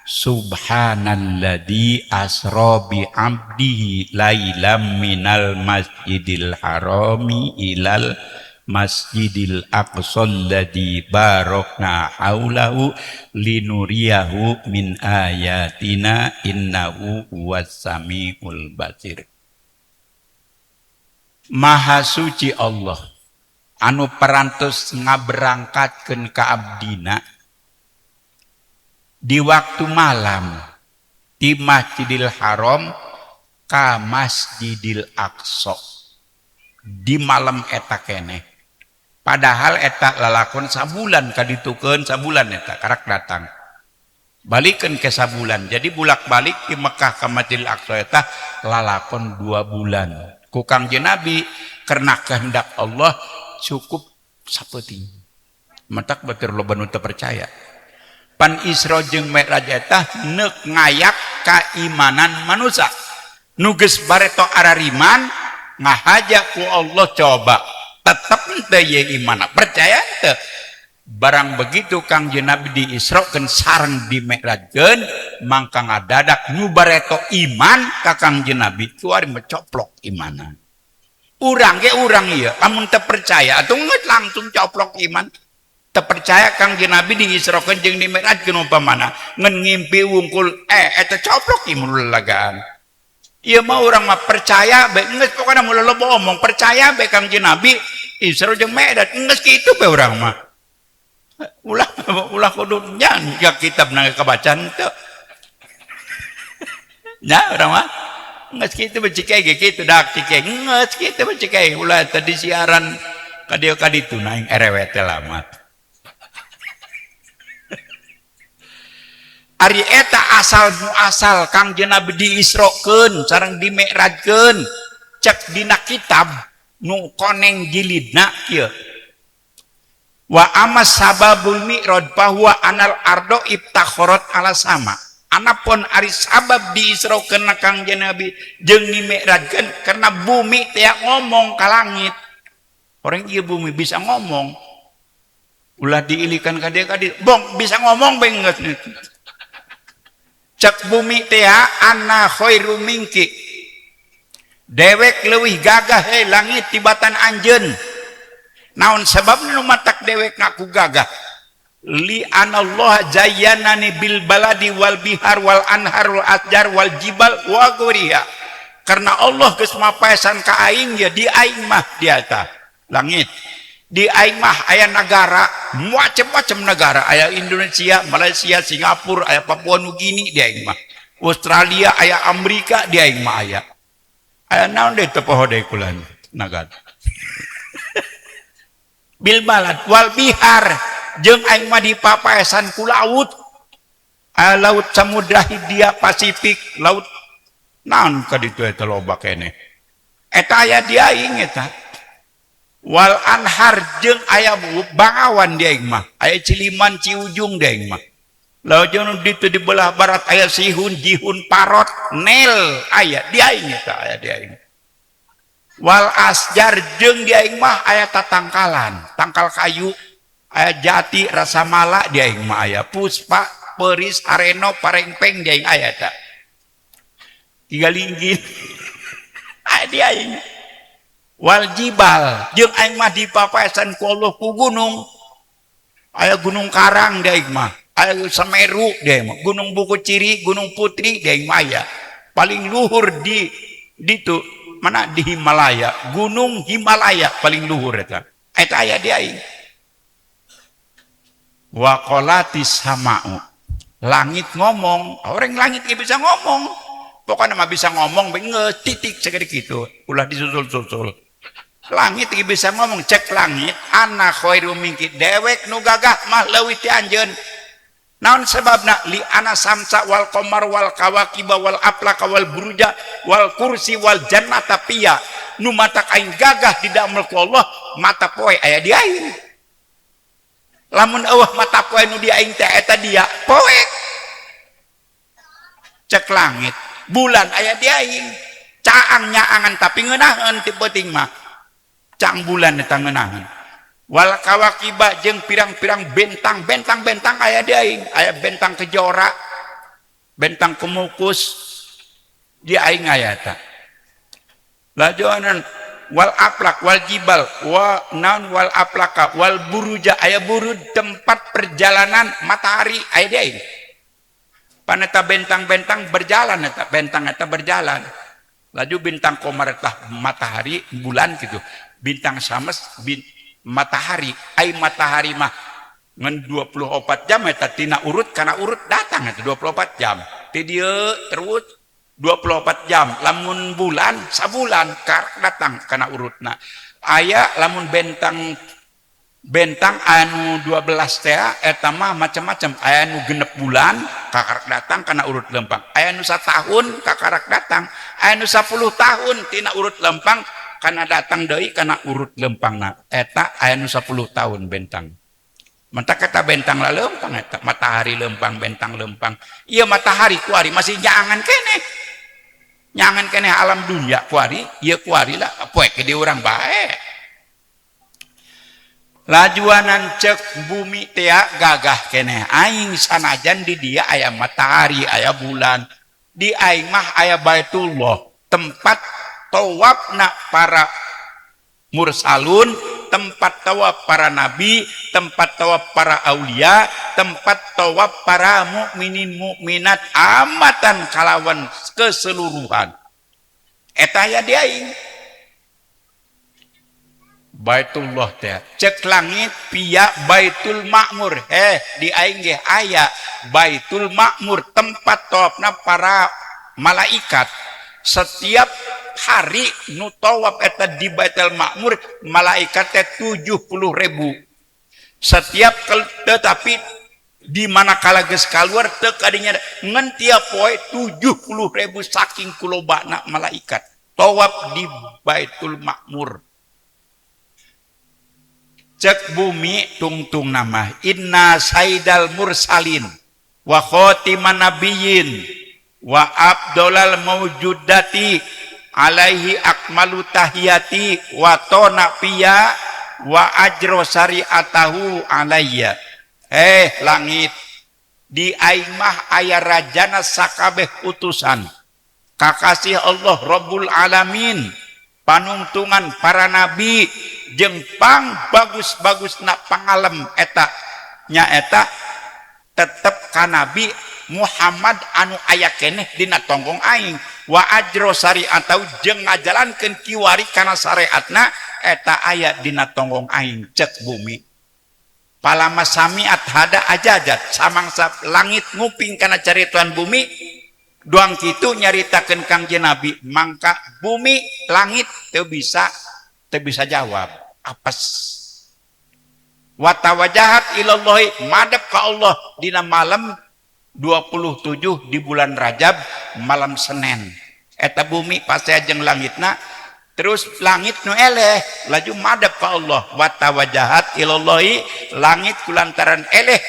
subhanalladzi asra bi 'abdihi lailam minal masjidil harami ilal masjidil aqsa alladzi barakna haulahu linuriyahu min ayatina innahu huwas samiul basir. Maha suci Allah anu parantos ngaberangkatkeun ka abdina di waktu malam di Masjidil Haram ka Masjidil Aqsa di malam eta keneh. Padahal eta lalakon sabulan kaditukeun sabulan eta karak datang. Balikeun ke sabulan. Jadi bulak-balik di Mekah ka Masjidil Aqsa eta lalakon 2 bulan. Ku Kangjeng Nabi karena kehendak Allah cukup sapeuting. Matak batur loba nu teu percaya. Pan Isra jeung Mi'raj eta neuk ngayak kaimanan manusia. Nu geus bareto arariman ngahaja ku Allah coba tetep teu ye imana percaya teu. Barang begitu Kangjeng Nabi diisrokeun sareng dimi'rajkeun mangka ngadadak nu bareto iman ka Kangjeng Nabi kuari mecoplok imana. Urang ge urang ieu lamun teu percaya atuh geus langsung coplok iman. Terpercaya Kangjeng Nabi diisrokeun jeung dimi'rajkeun umpamana ngan ngimpi wungkul eta coplok ieu lagaan. Ieu mah urang mah percaya bae geus pokona mun loba omong percaya bae Kangjeng Nabi Isra jeung Mi'raj geus kitu bae urang mah. Ulah ulah kudu nya kitab na kabacaan teu. Nya urang mah geus kitu bae cik ge kitu dak cik geus kitu bae cik ulah tadi siaran ka dieu ka ditu naing erewet teh lama. Ari eta asal muasal Kangjeng Nabi diisrokeun sareng dimi'rajkeun cek dina kitab nu koneng jilidna kieu. Wa amas sababul mi'raj bahwa anal ardo ibtakharat ala sama. Anapun ari sabab diisrokeun Kangjeng Nabi jeung dimi'rajkeun karena bumi teh ngomong ka langit. Orang ieu bumi bisa ngomong. Ulah diilikan ka dieu ka dieu. Bong bisa ngomong bae geus. Cek bumi teh ana khairu minki. Dewek leuwih gagah he langit tibatan anjeun. Naon sebabna nu matak dewek ngaku gagah? Li anallah zayyanani bil baladi wal bihar wal anhar wal asjar wal jibal wa guriha. Karena Allah geus mapaesan ka aing ya di aing mah di atas langit. Di aing mah aya nagara, macam-macam negara, aya Indonesia, Malaysia, Singapura, aya Papua Nugini di aing mah. Australia, aya Amerika di aing mah aya. Aya naon deui teu poho deui kula nagara. Bil balad wal bihar jeung aing mah dipapaesan ku laut. Aya laut Samudra Hindia, Pasifik, laut naon ka ditu eta loba keneh. Eta aya di aing eta. Wal anhar jeung aya bangawan di aing mah, aya Ciliman Ciujung di aing mah. Lamun ditu di belah barat aya Sihun, Jihun, Parot, Nel aya di aing eta aya di aing. Wal asjar jeung di aing mah aya tatangkalan, tangkal kayu, aya jati, rasamala di aing mah aya, puspa, peris, areno, parengpeng di aing aya eta. Tiga linggih aya di aing. Wal jibal jeung aing mah dipapaesan ku Allah ku gunung. Aya Gunung Karang di aing mah, aya Semeru di aing mah, Gunung Buku Ciri, Gunung Putri di aing mah aya. Paling luhur di ditu mana di Himalaya, Gunung Himalaya paling luhur eta. Eta aya di aing. Wa qalatis sama'u. Langit ngomong, orang langit ge bisa ngomong. Pokoknya mah bisa ngomong geus titik segede kitu, ulah disusul-susul. Langit ge bisa ngomong, cek langit ana khairu minki dewek nu gagah mah leuwih ti anjeun. Naon sebabna? Li ana samsa wal qamar wal kawakiba wal aflaka wal buruja wal kursi wal jannata piya. Nu matak aing gagah didamel ku Allah mata poe aya di aing. Lamun eueuh mata poe nu di aing teh eta dia poe. Cek langit, bulan aya di aing. Caang nyaangan tapi ngeunaheun ti peuting mah. Caang bulan eta ngeunaheun. Wal kawakiba jeung pirang-pirang bentang, bentang-bentang aya di aing, aya bentang kejora, bentang kemukus di aing aya eta. Lajonan wal aplak wal jibal wa naon wal aplaka wal buruja aya burud tempat perjalanan matahari aya di aing. Paneta bentang-bentang berjalan eta, bentang eta berjalan. Laju bintang komar eta matahari bulan gitu. Bintang sames matahari, ai matahari mah ngan 24 jam eta tina urut kana urut datang eta 24 jam. Ti dieu terus 24 jam. Lamun bulan sabulan karak datang kana urutna. Aya lamun bentang bentang anu 12 teh eta mah macam-macam. Aya nu genep bulan kakarak datang kana urut lempang. Aya nu satahun kakarak datang. Aya nu 10 tahun tina urut lempang kana datang deui kana urut lempangna. Eta aya nu 10 tahun bentang. Mentak eta bentang lah lempang eta matahari lempang bentang lempang. Ieu matahari kuari masih nyaangan keneh. Nyaangan keneh alam dunia kuari, ieu kuari lah poek di urang bae. Lajuanan cek bumi tea gagah keneh aing sanajan di dia aya matahari aya bulan di aing mah aya Baitullah tempat tawafna para mursalun Tempat tawaf para nabi, tempat tawaf para aulia, tempat tawaf para mukminin mukminat amatan kalawan keseluruhan. Eta aya di aing. Baitullah teh cek langit pia Baitul Makmur. Di aing ge aya Baitul Makmur, tempat tawafna para malaikat. Setiap hari nu tawaf eta di Baitul Makmur malaikat teh 70.000 setiap, tetapi di mana kala geus kaluar teu kadinya ngan tiap poe 70.000 saking kulobana malaikat tawaf di Baitul Makmur. Cek bumi tungtung nama inna sayyidal mursalin wa khatiman nabiyyin wa abdolal mawjudati alaihi akmalu tahiyati wa tona piya wa ajro syariatahu alayya. Langit, di aing mah aya rajana sakabeh utusan, kakasih Allah Rabbul Alamin, panungtungan para nabi, jeung pang bagus-bagus na pangalem eta nyaeta tetep ka Nabi Muhammad anu aya keneh dina tonggong aing, wa ajro syariatau jeung ngajalankeun kiwari kana syariatna eta aya dina tonggong aing. Cek bumi palama samiat hada ajajat, samangsa langit nguping kana caritoan bumi doang kitu nyaritakeun Kangjeng Nabi, mangka bumi langit teu bisa jawab apes. Wa tawajahat ilallahi, madep ka Allah dina malam 27 di bulan Rajab, malam Senin eta bumi pasti jeung langitna. Terus langit nu eleh laju madep ka Allah. Wa tawajahat ilallahi, langit kulantaran eleh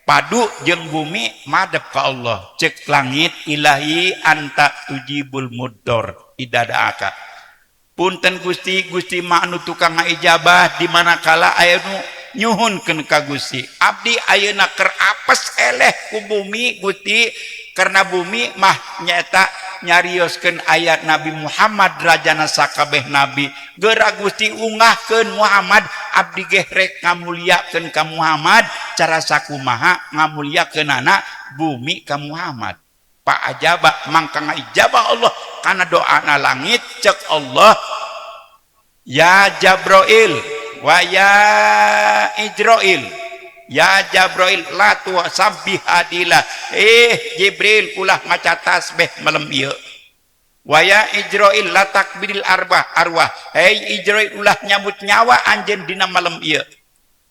padu jeung bumi madep ka Allah. Cek langit, ilahi anta tujibul muddor idadaaka, punten Gusti, Gusti mah anu tukang ngaijabah di mana kala aya nu nyuhunkeun ka Gusti. Abdi ayeuna keur apes eleh ku bumi, Gusti, karena bumi mah nyaeta nyarioskeun ayat Nabi Muhammad rajana sakabeh nabi. Geura Gusti ungahkeun Muhammad, abdi ge rek ngamuliakeun ka Muhammad. Cara sakumaha ngamuliakeunana bumi ka Muhammad? Pak ajaba, mangka ngaijabah Allah kana doana langit. Cek Allah, ya Jabrail wa ya Ijrail, ya Jabrail la tusabbih adila, Jibril ulah maca tasbih malam ieu, wa ya Ijrail la takbiril arbah arwah, hei Ijrail ulah nyabut nyawa anjeun dina malam ieu.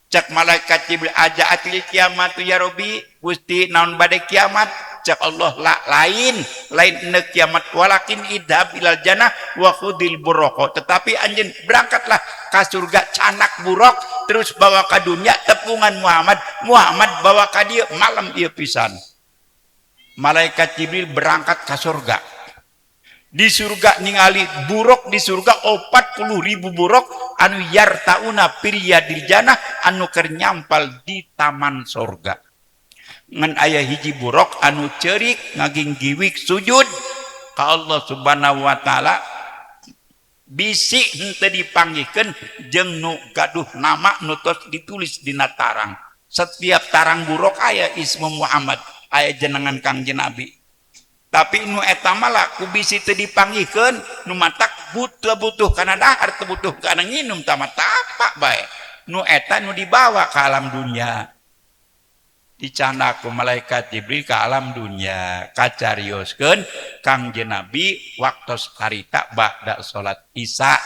Cek malaikat Jibril, aja atil kiamat ya Robi, Gusti naon bade kiamat? Cek Allah, la, lain lain ne kiamat, walakin idhab ilal jannah wa khudil buroko, tetapi anjeun berangkatlah ka surga, canak buruk, terus bawa ka dunia tepungan Muhammad, Muhammad bawa ka dieu malam ieu pisan. Malaikat Jibril berangkat ka surga. Di surga ningali buruk, di surga 40.000 buruk anu yartauna piriyadil jannah, anu keur nyampal di taman surga. Ngan aya hiji buruk anu ceurik ngaginggiwik sujud ka Allah Subhanahu wa taala, bisi henteu dipanggihkeun jeung nu gaduh nama nu tos ditulis dina tarang. Setiap tarang buruk aya ismu Muhammad, aya jenengan Kangjeng Nabi, tapi nu eta mah ku bisi teu dipanggihkeun, nu matak butuh butuh kana dahar, teu butuh kana nginum, tama tapak bae. Nu eta nu dibawa ke alam dunia, dicandak ku malaikat Jibril ke alam dunia, kacarioskeun Kangjeng Nabi waktos harita ba'da salat Isya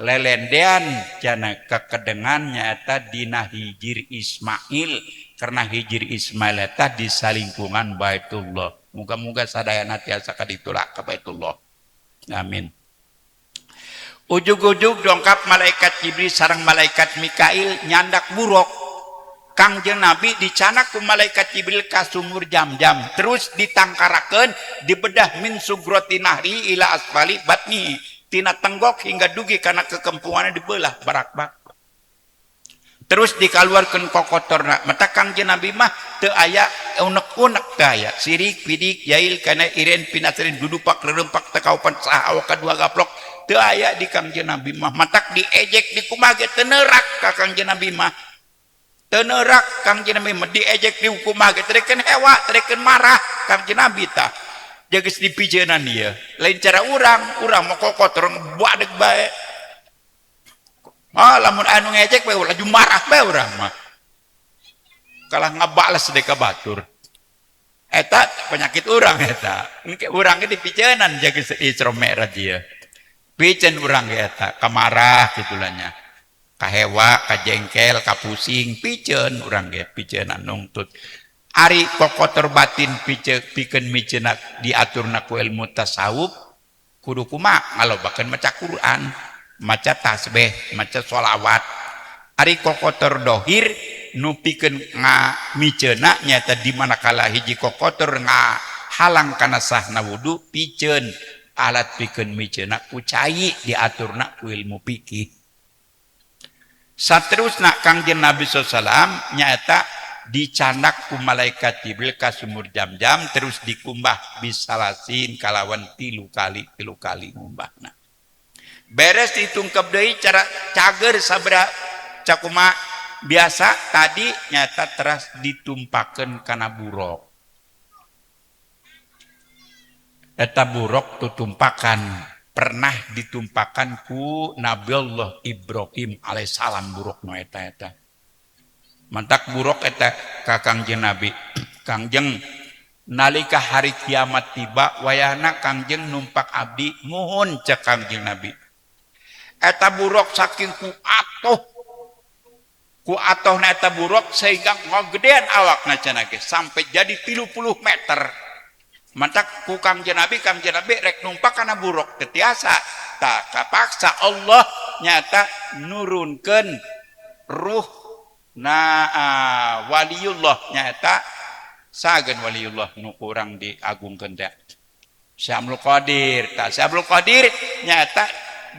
lelendean jana kekedengan nyaeta dina Hijir Ismail, karena Hijir Ismail eta di salingkungan Baitullah. Muga-muga sadayana tiasa kaditulak ka Baitullah, amin. Ujug-ujug dongkap malaikat Jibril sareng malaikat Mikail nyandak buruk Kangjeng Nabi, dicanak ku malaikat Jibril ka sumur Jam-jam, terus ditangkarakeun, dibedah min sugroti nahri ila asfali batni, tina tenggok hingga dugi kana kekempunganna dibelah barak-bak, terus dikaluarkeun kokotorna. Mata Kangjeng Nabi mah teu aya unek-unek, teu aya sirik pidik jail kana iren pinasrin dudupak rerempak tekaupan saha awak kadua gaplok. Teu aya di Kangjeng Nabi mah, matak diejek di kumaha ge teu neurak ka Kangjeng Nabi mah. Teu neurak Kangjeng Nabi mah, diejek di kumaha ge teu reken hewa, teu reken marah Kangjeng Nabi tah. Geus dipijeunan ieu. Lain cara urang, urang mah kokotor badeg bae. Ah, lamun anu ngejek bae laju marah bae urang mah. Kalah ngabales deui ka batur. Eta penyakit urang eta. Engke urang ge dipijeunan geus Isra Mi'raj ieu. Piceun urang ge eta, kamarah kitu lah nya. Kahewa, kajengkel, kapusing, piceun urang ge piceunan nungtut. Ari kokotor batin pikeun miceuna diaturna ku ilmu tasawuf kudu kumaha ngalobakeun maca Quran, maca tasbih, maca sholawat. Ari kokotor dohir nu pikeun ngamiceuna nyaeta di manakala hiji kokotor ngahalang kana sahna wudu piceun alat pikeun miceuna ku cai diaturna ku ilmu fikih. Saterusna Kangjeng Nabi sallallahu alaihi wasallam nyaeta dicandak ku malaikat Jibril ka sumur Jam-jam terus dikumbah bisalasin kalawan 3 kali, 3 kali ngumbahna. Beres ditungkep deui cara cager sabra cakuma biasa tadi nyata teras ditumpakeun kana buruk. Eta buruk tutumpakan pernah ditumpakan ku Nabi Allah Ibrahim alaihissalam buruk nu eta-eta. Mantak buruk eta ka Kangjeng Nabi. Kangjeng nalika hari kiamat tiba wayahna Kangjeng numpak abdi muhun cek Kangjeng Nabi. Eta buruk saking ku atoh. Ku atohna eta buruk sehingga ngagedean awakna cenah ge sampai jadi 30 meter. Mantak ku Kangjeng Nabi, Kangjeng Nabi rek numpak kana buruk teu tiasa. Tah kapaksa Allah nyata nurunkeun ruh na waliullah nyata sageun waliullah nu kurang diagungkeun teh. Syekh Abdul Qadir. Tah Syekh Abdul Qadir nyata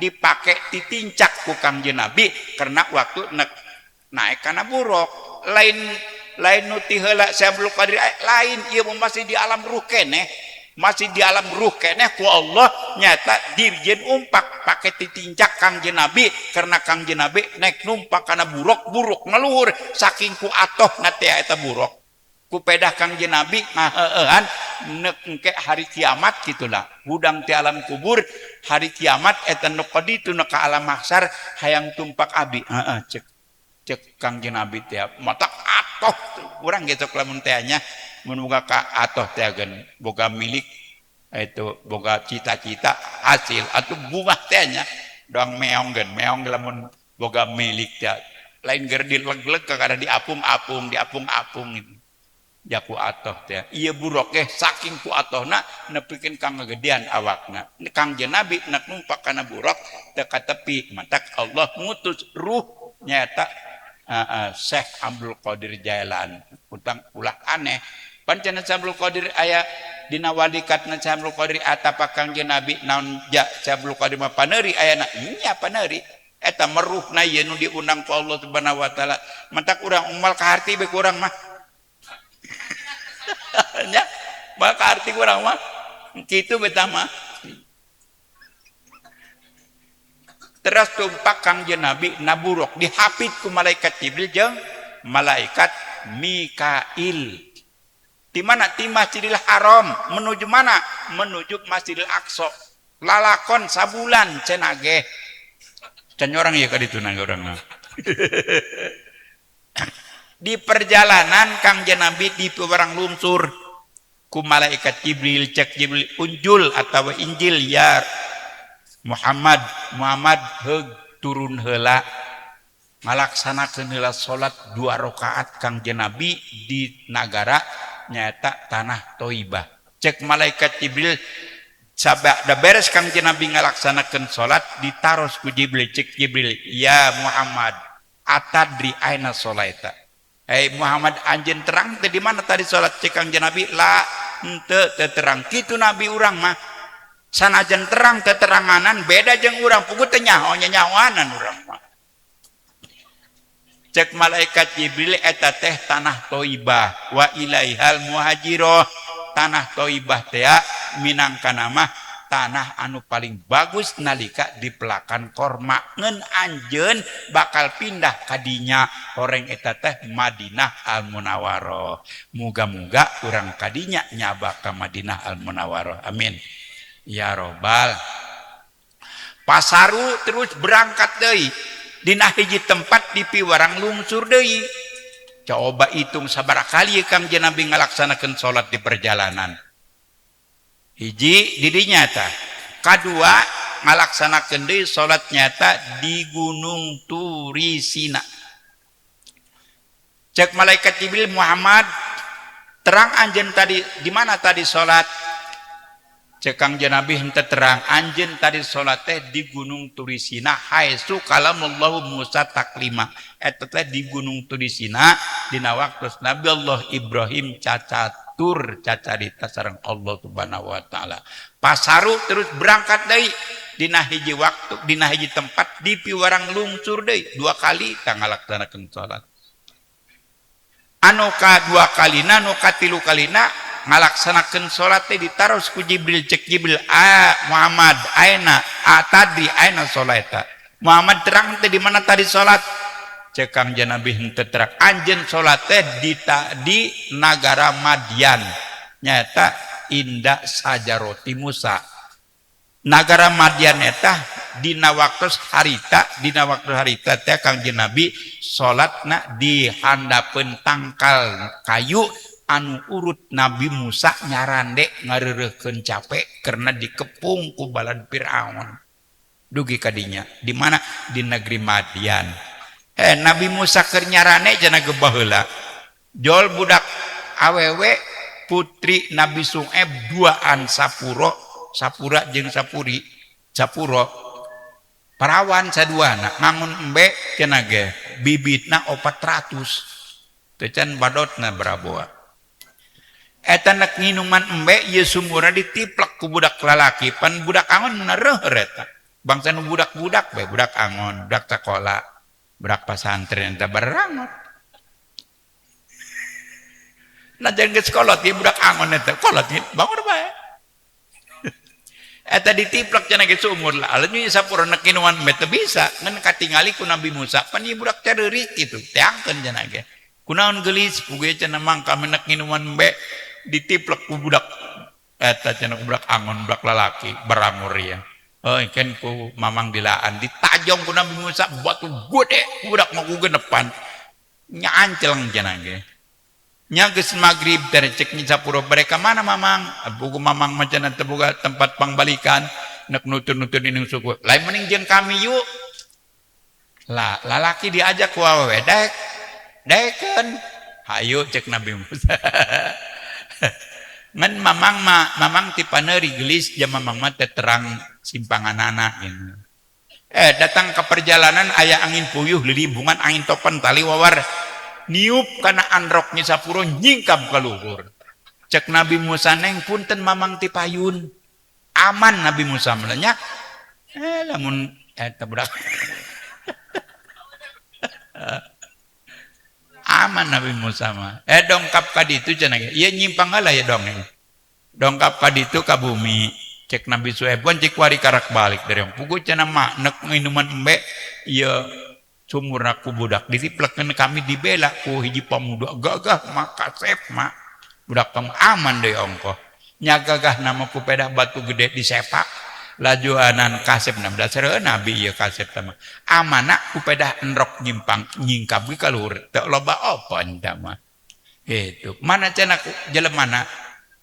dipake titincak ku Kangjeng Nabi karena waktu naik kana buruk. Lain lain nu ti heula Syekh Abdul Qadir, lain ieu mah masih di alam ruh keneh, masih di alam ruh keneh ku Allah nyata dirjen umpak pake titincak Kangjeng Nabi karena Kangjeng Nabi naik numpak kana buruk, buruk ngaluhur saking ku atoh na teh eta buruk ku pedah Kangjeng Nabi ngaheueuhan nek engke hari kiamat gitulah hudang ti alam kubur hari kiamat eta nu kaditu nu ka alam mahsyar hayang tumpak abdi heeh cek cek Kangjeng Nabi teh matak atoh urang ge sok lamun teh nya mun boga ka atoh teh geun boga milik itu boga cita-cita hasil atuh bunga teh nya doang meong geun meong lamun boga milik teh lain ger dileg-leg kakara diapung-apung diapung-apung gitu. Jaku atoh teh ieu buruk ge saking ku atohna nepikeun ka ngagedean awakna Kangjeng Nabi nek numpak kana buruk teu katepi matak Allah ngutus ruh nyata Syekh Abdul Qadir Jailan utang ulah aneh pancen Syekh Abdul Qadir aya dina walikatna Syekh Abdul Qadir atapa Kangjeng Nabi naon ja Syekh Abdul Qadir mah paneuri ayana nya paneuri eta meruhna ieu nu diundang ku Allah Subhanahu wa taala matak urang umal kaharti be kurang mah nya mah kaharti kurang mah kitu beta mah teras tumpak Kangjeng Nabi naburuk dihapit ku malaikat Jibril jeung malaikat Mikail. Di mana? Di Masjidil Haram. Menuju mana? Menuju Masjidil Aqsa. Lalakon sabulan cenah ge. Can orang ieu ka ditu nang urang mah. Di perjalanan Kangjeng Nabi di pewarang lungsur ku malaikat Jibril cek Jibril unjul atawa Injil ya Muhammad, Muhammad heug turun heula ngalaksanakeun heula salat 2 rakaat Kangjeng Nabi di nagara nyaeta tanah Thaibah. Cek malaikat Jibril sabada beres Kangjeng Nabi ngalaksanakeun salat ditaros ku Jibril cek Jibril ya Muhammad atadri aina sholaita. Muhammad anjeun terang teh di mana tadi salat cek Kangjeng Nabi la henteu teu terang kitu Nabi urang mah sanajan terang teteranganan beda jeung urang puguh teh nyaho nyahoanan urang mah. Cek malaikat Jibril eta teh tanah Thaibah wa ilaihal muhajiroh tanah Thaibah teh minangka nama Tanah anu paling bagus nalika dipelakan korma ngen anjeun bakal pindah kadinya horeng eta teh Madinah Al Munawwaroh. Muga-muga urang kadinya nyaba ka Madinah Al Munawwaroh, amin ya robbal. Pasaru terus berangkat deui, dina hiji tempat di piwarang lungsur deui. Coba hitung sabaraha kali Kangjeng Nabi ngalaksanakeun salat di perjalanan. Hiji didinya tah, kadua ngalaksanakeun deui salat nyata di Gunung Turisina. Cek malaikat Jibril, "Muhammad, terang anjeun tadi di mana tadi salat?" Cek Kangjeng Nabi, "Henteu terang." "Anjeun tadi salat teh di Gunung Turisina, haitsu kallamallahu Musa taklima." Eta teh di Gunung Turisina dina waktu Nabi Allah Ibrahim cacatur cacarita sareng Allah Subhanahu wa taala. Pasaru terus berangkat deui, dina hiji waktu dina hiji tempat di piwarang lungsur deui. Dua kali tah ngalaksanakeun salat. Anu ka dua kalina, nu katilu kalina ngalaksanakeun salat teh ditaros ku Jibril. Cek Jibril, "A Muhammad, aina a tadi aina salat eta? Muhammad, terang teh di mana tadi salat?" Cek Kangjeng Nabi, "Henteu terang." "Anjeun salat teh di nagara Madian, nyata inda sajaroti Musa." Nagara Madian eta dina waktu harita, dina waktu harita teh Kangjeng Nabi salatna di handapeun tangkal kayu anu urut Nabi Musa nyarande ngareureuhkeun capek karena dikepung ku balad Fir'aun dugi kadinya. Di mana? Di negeri Madian. Nabi Musa keur nyarande cenah ge baheula jol budak awewe putri Nabi Su'aib duaan Sapuro, Sapura jeung Sapuri. Sapuro parawan saduana, ngangon embe cenah ge bibitna 400 teu can badotna baraboa. Eta nek nginuman embe ieu sumurna ditiplek ku budak lalaki. Pan budak angon mun reuheur eta bangsa nu budak-budak bae, budak angon, budak sakola, budak pasantren eta barangot. Nah, jangan geus kolot ieu budak angon eta kolot bangun bae. Eta ditiplek cenah ge sumur lah nya sapura nek nginuman embe teu bisa. Ngan katingali ku Nabi Musa, pan ieu budak careurik kitu, teangkeun cenah ge, "Kunaon geulis?" "Puguh cenah mangka nek nginuman embe ditiplek ku budak eta cenah, ku budak angon, budak lalaki barangur ya." Oh, kan ku mamang dilaan, ditajong ku Nabi Musa batu gede, budak mau ku genepan nya anceleng cenah ge. Nya geus magrib teh, cek Nyi Sapuro, "Mereka mana mamang?" "Buku mamang mah cenah teu boga tempat pangbalikan, nek nutur-nutur indung suku lain, mending jeung kami yuk." Lah, lalaki diajak ku awewe dek dekeun, "Hayu," cek Nabi Musa. Ngan mamang mah mamang ti paneuri gelis jam mamang mah teh terang simpanganana gitu. Datang ke perjalanan aya angin puyuh lilibungan, angin topan tali wawar niup kana androk Nyi Sapuro nyingkap ka luhur. Cek Nabi Musa, "Neng, punten, mamang ti payun." Aman Nabi Musa mah. Lamun eta budak aman Nabi Musa mah. Dongkap ka ditu cenah ge ieu nyimpang heula ya dongeng. Dongkap ka ditu ka bumi, cek Nabi Suhaib, "Cek wari karak balik dari yang puguh cenah mah nek minuman embe ieu sumur ku budak ditiplekeun, kami dibela ku hiji pemuda gagah mah kasep mah budak pem." Aman deui ongkoh nya gagah nama ku pedah batu gede disepak lajuanan kasep na dasar nabi ieu kasep mah amanah ku pedah endrok nyimpang nyingkap ge ka luhur teu loba apa enta mah. Itu mana cenah jelema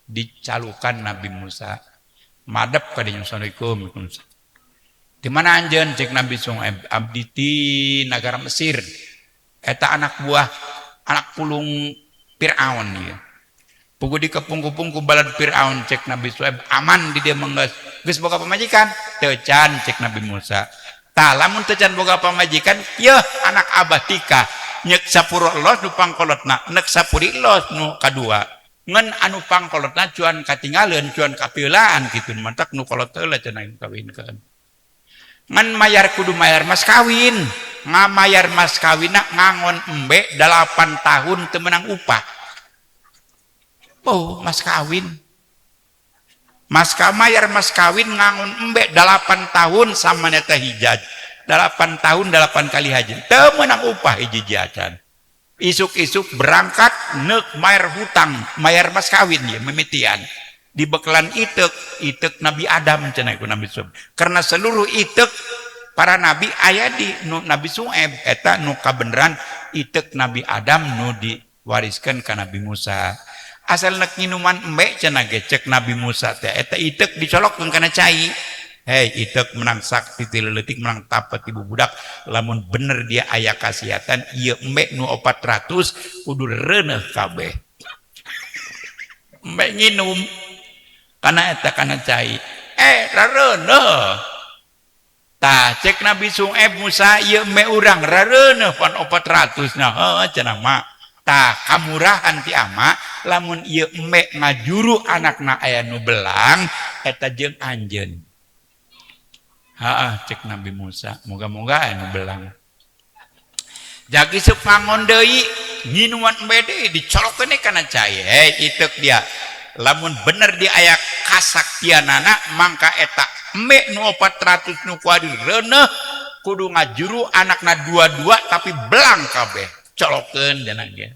dicalukan Nabi Musa madep ka dinya, "Assalamualaikum." "Di mana anjeun?" Cek Nabi Suhaib, "Abdi ti nagara Mesir." Eta anak buah anak pulung Fir'aun ieu. Puguh dikepung-kepung ku balad Fir'aun. Cek Nabi Suhaib, "Aman di dia menggeus. Geus boga pamajikan?" "Teu can," cek Nabi Musa. "Tah, lamun teu can boga pamajikan, yeuh anak abah tika nyek sapuro los nu pangkolotna, nek sapuri los nu kadua. Ngan anu pangkolotna cuan katinggaleun, cuan kapeulaan kitu, mantak nu kolot heula cenah kawinkeun. Ngan mayar kudu mayar mas kawin." Ngamayar mas kawinna ngangon embe 8 tahun teu menang upah. Oh, mas kawin. Mas mayar mas kawin ngangun embe 8 tahun sama neta hijaj. 8 tahun 8 kali haji. Teu meunang upah hiji acan. Isuk-isuk berangkat neuk mayar hutang, mayar mas kawin ye mimitian. Dibekalan itek, itek Nabi Adam cenah ku Nabi Su'aib. Karena seluruh itek para nabi aya di nu Nabi Su'aib eta nu kabeneran itek Nabi Adam nu diwariskeun ka Nabi Musa. Asal nek nginuman embe cenah ge cek Nabi Musa teh eta itek dicolokkeun kana cai. Hei itek menang sakti ti leutik menang tapet ibu budak lamun bener dia aya kasiatan ieu embe nu 400 kudu reuneuh kabeh. Embe nginum kana eta kana cai. Rareuneuh. Tah cek Nabi Su'aib Musa ieu embe urang rareuneuh pan 400 nya. Heuh cenah mah. Tah kamurahan ti ama lamun ieu embe ngajuru anakna aya nu belang eta jeung anjeun. Heeh cek Nabi Musa, moga-moga aya nu belang. Jagi sok ngangon deui nginuman embe deui dicolokeun kana cai. Hei itek dia. Lamun bener di aya kasaktianana mangka eta embe nu 400 nu kuari reuneuh kudu ngajuru anakna dua-dua tapi belang kabeh. Colokeun cenah ge.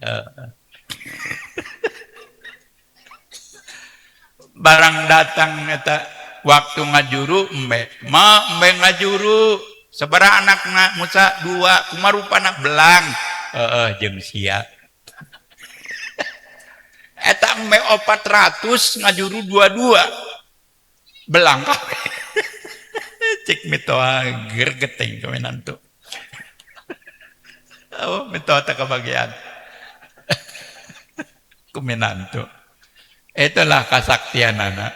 Barang datang eta waktu ngajuru embe, ma embe ngajuru sabaraha anakna Musa dua kumarupana belang. Heeh jeung sia. Eta embe 400 ngajuru dua-dua belang kabeh. Cek mitoa gergeteng kemenantu. Oh, mitoa tak kebagian. Kemenantu. Itulah kasaktianana.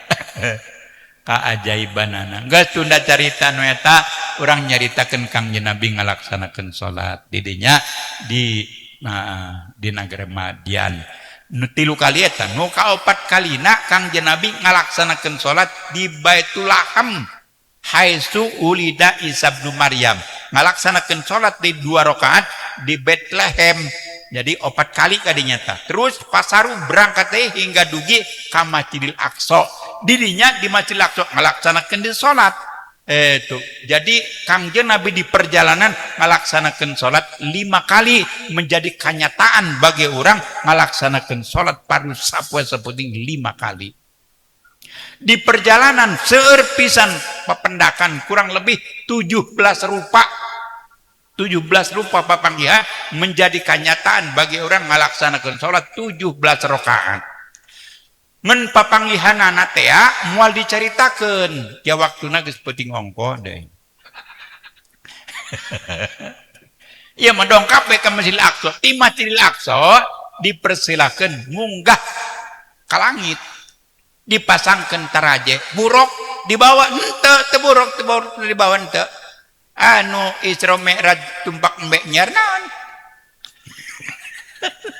Keajaibanana. Geus tunda carita nu eta urang nyaritakeun Kangjeng Nabi ngalaksanakeun salat didinya di nagara Madian. Nu 3 kali eta nu kaopat kalina Kangjeng Nabi ngalaksanakeun salat di Baitul Laham haitsu ulida Isa bin Maryam. Ngalaksanakeun salat di 2 rakaat di Bethlehem. Jadi 4 kali kadinya tah. Terus pasaru berangkat teh hingga dugi ka Masjidil Aqsa. Dirinya di Masjidil Aqsa ngalaksanakeun di salat. Itu. Jadi Kangjeng Nabi di perjalanan ngalaksanakeun salat 5 kali menjadi kenyataan bagi orang ngalaksanakeun salat fardu sapoe sapenting 5 kali. Di perjalanan seueur pisan pependakan kurang lebih 17 rupa. 17 rupa papanggiha menjadi kenyataan bagi orang ngalaksanakeun salat 17 rakaat. Ngan papanggihanana teh moal dicaritakeun, ya waktuna geus peuting ongkoh deui. Ieu mah dongkap we ka Masjidil Aqsa. Di Masjidil Aqsa dipersilakeun munggah ka langit. Dipasangkeun taraje, buruk dibawa henteu, teu buruk, teu buruk dibawa henteu. Anu Isra Mi'raj tumpak embe nyiar naon?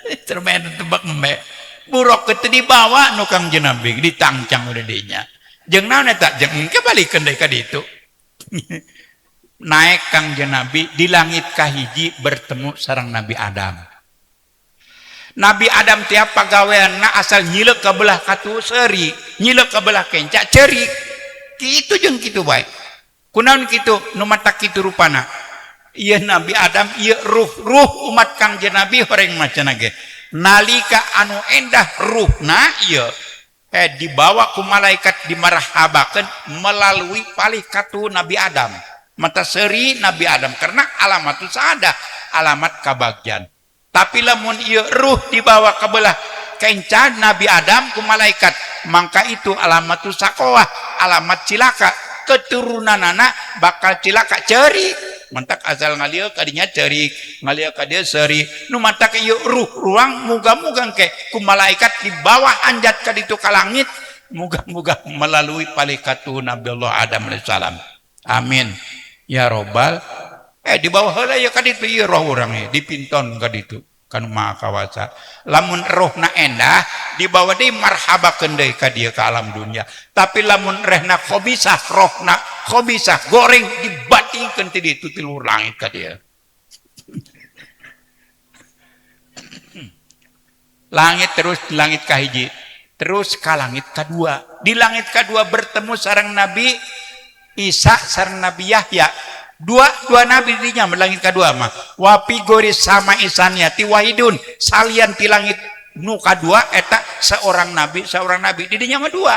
Isra Mi'raj tumpak embe. Buruk teu dibawa nu Kangjeng Nabi ditangcang udah dinya. Jeung naon eta? Jeung engke balikeun deui ka ditu. Naik Kangjeng Nabi di langit kahiji bertemu sareng Nabi Adam. Nabi Adam tiap pagaweanna asal nyileuk ka belah katu seuri, nyileuk ka belah kenca ceurik. Kitu jeung kitu bae. Kunaon kitu nu matak kitu rupana? Ieu Nabi Adam ieu ruh-ruh umat Kangjeng Nabi horeng macana ge. Nalika anu endah ruhna ieu dibawa ku malaikat dimarhabakeun melalui palih katu Nabi Adam. Mata seuri Nabi Adam karena alamat saada, alamat kabagjan. Tapi lamun ieu ruh dibawa ke belah kenca Nabi Adam ku malaikat, mangka itu alamat sakoah, alamat cilaka. Keturunan anak bakal cilaka cerik. Mantak asal ngalieu kadinya cerik, ngalieu ka dieu seuri. Nu matak ieu ruh ruang muga-muga engke ku malaikat di bawah anjat ka ditu ka langit, muga-muga melalui palikatu Nabi Allah Adam alaihissalam. Amin ya robbal. Di bawah heula ieu ka ditu ieu roh urang ieu dipinton ka ditu kan Maha Kawasa. Lamun rohna endah dibawa deui marhabakeun deui ka dieu ka alam dunia. Tapi lamun rehna khobisah, rohna khobisah goreng dibatingkeun ti ditu ti luhur langit ka dieu. Langit terus langit kahiji. Terus ka langit kadua. Di langit kadua bertemu sareng Nabi Isa sareng Nabi Yahya. Dua dua nabi dinya langit kadua mah. Wa fi goris sama isaniati wahidun. Salian ti langit nu kadua eta seorang nabi di dinya mah dua.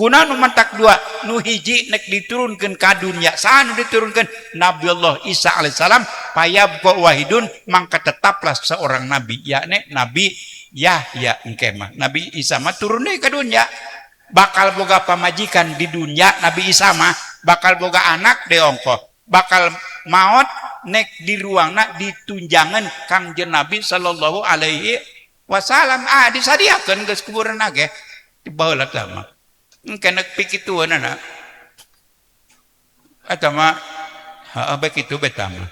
Kuna nu mantak dua, nu hiji nek diturunkeun ka dunya. Saha nu diturunkeun? Nabi Allah Isa alaihissalam. Payabqa wahidun, mangka tetaplah seorang nabi, yakni Nabi Yahya engke mah. Nabi Isa mah turun deui ka dunya. Bakal boga pamajikan di dunya Nabi Isa mah, bakal boga anak deui ongkoh. Bakal maot nek di ruangna ditunjangan Kangjeng Nabi sallallahu alaihi wasallam. Ah disadiakeun geus kuburan ge di baheula tah mah. Engke nek pikitueunana. Eta mah heeh bae kitu bae tah mah.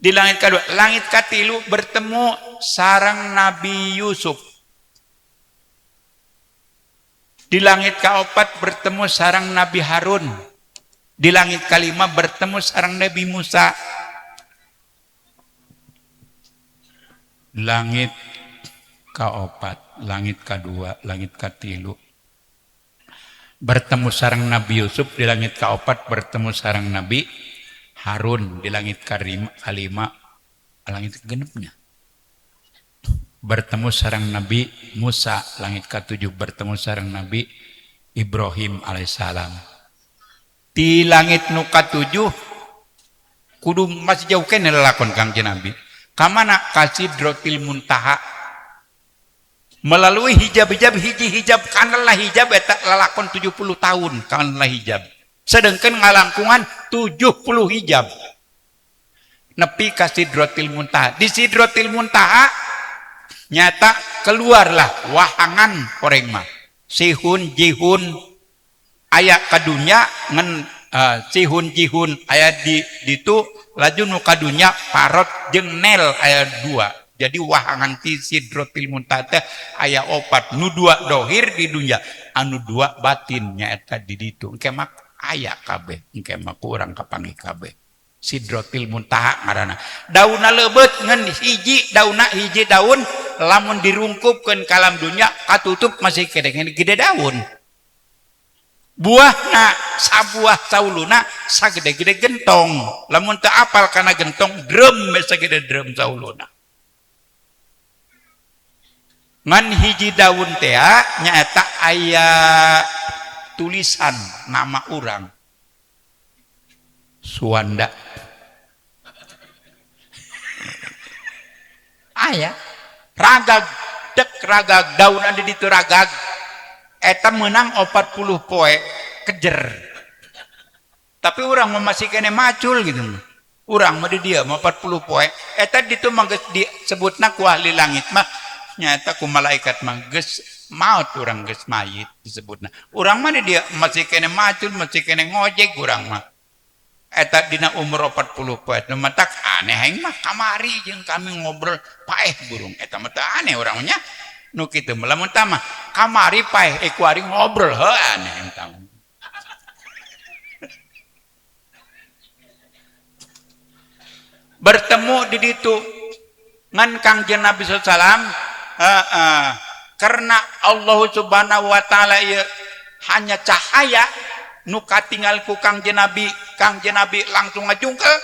Di langit kedua, langit katilu bertemu sareng Nabi Yusuf. Di langit keempat bertemu sareng Nabi Harun. Di langit kelima bertemu sareng Nabi Musa. Langit keempat, langit kedua, langit katilu bertemu sareng Nabi Yusuf. Di langit keempat bertemu sareng Nabi Harun. Di langit kelima, langit genepnya bertemu sareng Nabi Musa. Langit ketujuh bertemu sareng Nabi Ibrahim alaihissalam. Di langit nu katujuh kudu masih jauh keneh lalakon Kangjeng Nabi. Kamana? Ka Sidratil Muntaha. Melalui hijab-hijab, hiji hijab kanlah hijab eta lalakon 70 tahun kanlah hijab. Sedangkan ngalangkungan 70 hijab. Nepi ka Sidratil Muntaha. Di Sidratil Muntaha nyata keluarlah wahangan koreng mah. Sihun jihun aya ka dunya ngan sihun jihun aya di ditu laju nu ka dunya parot jeung nel aya dua. Jadi wahangan ti Sidratil Muntaha teh aya opat, nu dua dohir di dunya, anu dua batin nyaeta di ditu. Engke mah aya kabeh, engke mah ku urang kapanggih kabeh. Sidratil Muntaha ngaranna. Daunna leubeut ngan hiji daunna hiji daun lamun dirungkupkeun ka alam dunya katutup masih keneh gede daun. Buahna sabuah sauluna sagede-gede gentong. Lamun teu apal kana gentong drum sagede drum sauluna. Ngan hiji daun teh nyaeta aya tulisan nama urang. Suwanda. Aya ragag dek ragag daun anu ditu ragag eta meunang 40 poe kejer. Tapi urang mah masih keneh macul gitu. Urang mah di dieu mah 40 poe eta ditu mah geus disebutna ku ahli langit mah nyaeta ku malaikat mah geus maot urang geus mayit disebutna. Urang mah di dieu masih keneh macul, masih keneh ngojek urang mah. Eta dina umur 40 poe nu matak aneh aing mah kamari jeung kami ngobrol paeh burung eta mah teu aneh urang nya nu kitu mah lamun tah mah kamari paeh kuari ngobrol heuh aneh eta. Bertemu di ditu ngan Kangjeng Nabi sallallahu alaihi wasallam karena Allah Subhanahu wa taala ieu hanya cahaya nu katingal ku Kangjeng Nabi, Kangjeng Nabi langsung ngajungkel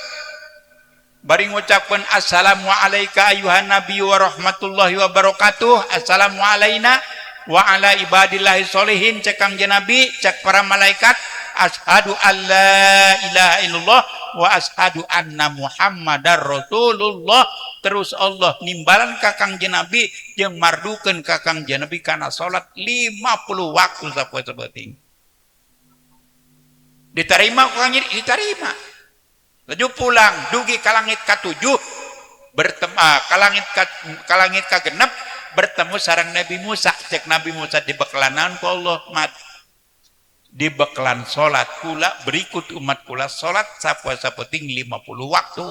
bari ngucapkeun assalamu alayka ayuhan nabi wa rahmatullahi wa barakatuh, assalamu alaina wa ala ibadillahi sholihin, cek Kangjeng Nabi, cek para malaikat asyhadu alla ilaha illallah wa asyhadu anna muhammadar rasulullah. Terus Allah nimbalan ka Kangjeng Nabi jeung mardukeun ka Kangjeng Nabi kana salat 50 waktu sapoe sapenting. Diterima ku Kangjeng, diterima. Laju pulang dugi ka langit katujuh bertemu ka langit kagenep bertemu sareng Nabi Musa. Cek Nabi Musa dibekalanan ku Allah mat. Dibekalan salat kula berikut umat kula salat sapoe sapenting 50 waktu.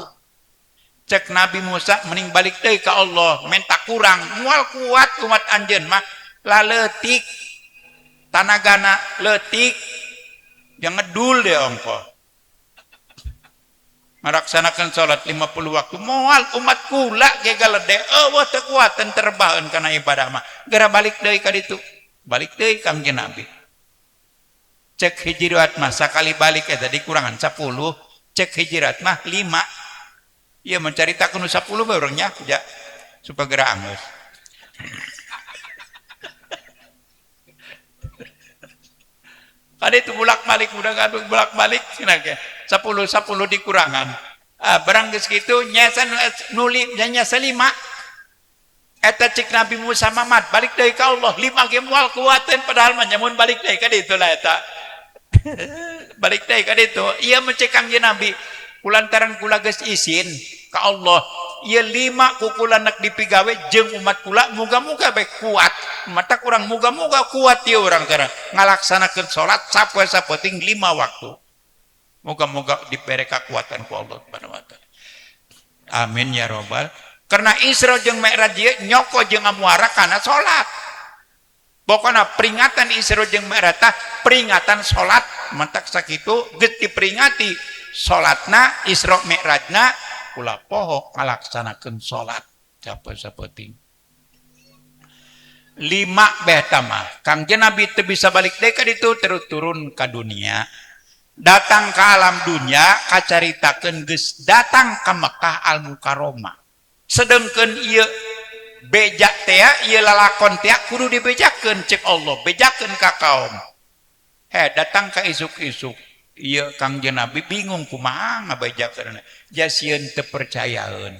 Cek Nabi Musa mending balik deui ka Allah menta kurang moal kuat umat anjeun mah laletik tanagana leutik yang ngedul deh ongkoh. Ngalaksanakeun salat 50 waktu moal umat kula ge galede eueuh teu kuateun terbaheun kana ibadah mah. Geura balik deui ka ditu. Balik deui Kangjeng Nabi. Cek hiji riwayat mah sakali balik eta dikurangan 10, cek hiji riwayat mah 5. Ieu mencaritakeun nu 10 bae urang nya ja supaya geura anggeus. Kada itu bolak-balik udah ngaduk bolak-balik cenah ge. 10 10 dikurangan. Ah barang geus kitu nyesa nuli nyesa 5. Eta cek Nabi Musa mamat balik deui ka Allah 5 ge moal kuateun padahal mah nyamun balik deui ka ditu lah eta. Balik deui ka ditu. Ieu mah cek Kangjeng Nabi kulantaran kula geus izin ka Allah ieu 5 kukula nek dipigawe jeung umat kula muga-muga bae kuat. Mata kurang muga-muga kuat ieu urang teh ngalaksanakeun salat sapoe sapoting 5 waktu. Muga-muga dibere kekuatan ku Allah Subhanahu wa taala. Amin ya robbal. Karena Isra jeung Mi'raj ieu nyoko jeung amuara kana salat. Pokona peringatan Isra jeung Mi'raj tah peringatan salat mantak sakitu geus diperingati salatna Isra Mi'rajna kula poho ngalaksanakeun salat sapoe sapoting. 5 beh mah Kangjeng Nabi teu bisa balik deui ka ditu terus turun ka dunia. Datang ke alam dunia kacaritakeun geus datang ka Mekah Al Mukarramah. Sedengkeun ieu beja teh ieu lalakon teh kudu dibejakeun cek Allah, bejakeun ka kaum. He datang ka isuk-isuk ieu Kangjeng Nabi bingung kumaha ngabejakeun. Ja sieun teu percayaeun.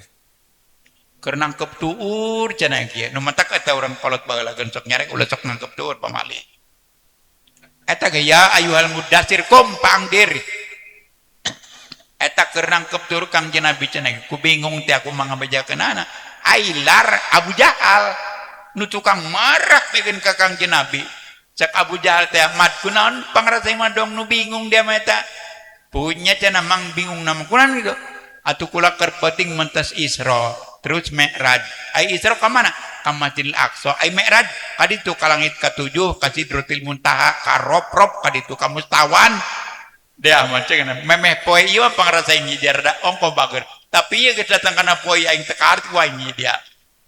Keur nangkep tuur cenah kieu. Nu matak eta urang kolot baheula sok nyarek ulah sok nangkep tuur pamali. Eta ge ya ayuhal mudassir kum pangdir. Eta keur nangkep tuur Kangjeng Nabi cenah ku bingung teh aku mah ngabejakeunana. Ailar Abu Jahal nu tukang marah pikeun ka Kangjeng Nabi. Cek Abu Jahal teh mat kunaon pangrasa mah dong nu bingung dia mah eta. Punya cenah mang bingung nama kunaon gitu. Atuh kula keur penting mentas Isra terus Mi'raj. Ai Isra ka mana? Ka Masjidil Aqsa. Ai Mi'raj ka ditu ka langit ka-7, ka Sidratil Muntaha, ka Rob-rob ka ditu ka Mustawan. Dia mah cenah memeh poe ieu mah pangrasa nyijar da ongko bager. Tapi ieu geus datang kana poe aing teu kaarti ku aing dia.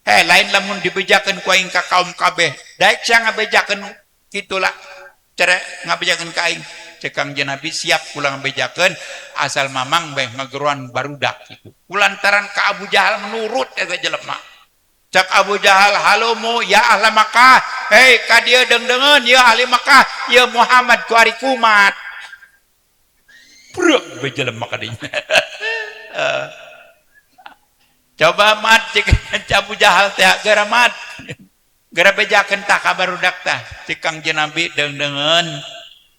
Heh lain lamun dibejakeun ku aing ka kaum kabeh. Daek sia ngabejakeun kitulah cara ngabejakeun ka aing. Cek Kangjeng Nabi siap kula ngabejakeun asal mamang beh ngageroan barudak kitu. Kulantaran ka Abu Jahal menurut eta jelema. Cek Abu Jahal halumu ya ahla Makkah. Hei ka dieu deung-deungeun ya ahli Makkah, ya Muhammad ku ari kumat. Brek be jelema ka dinya. Coba mat cek Abu Jahal teh geura mat. Geura bejakeun tah ka barudak tah. Cek Kangjeng Nabi deung-deungeun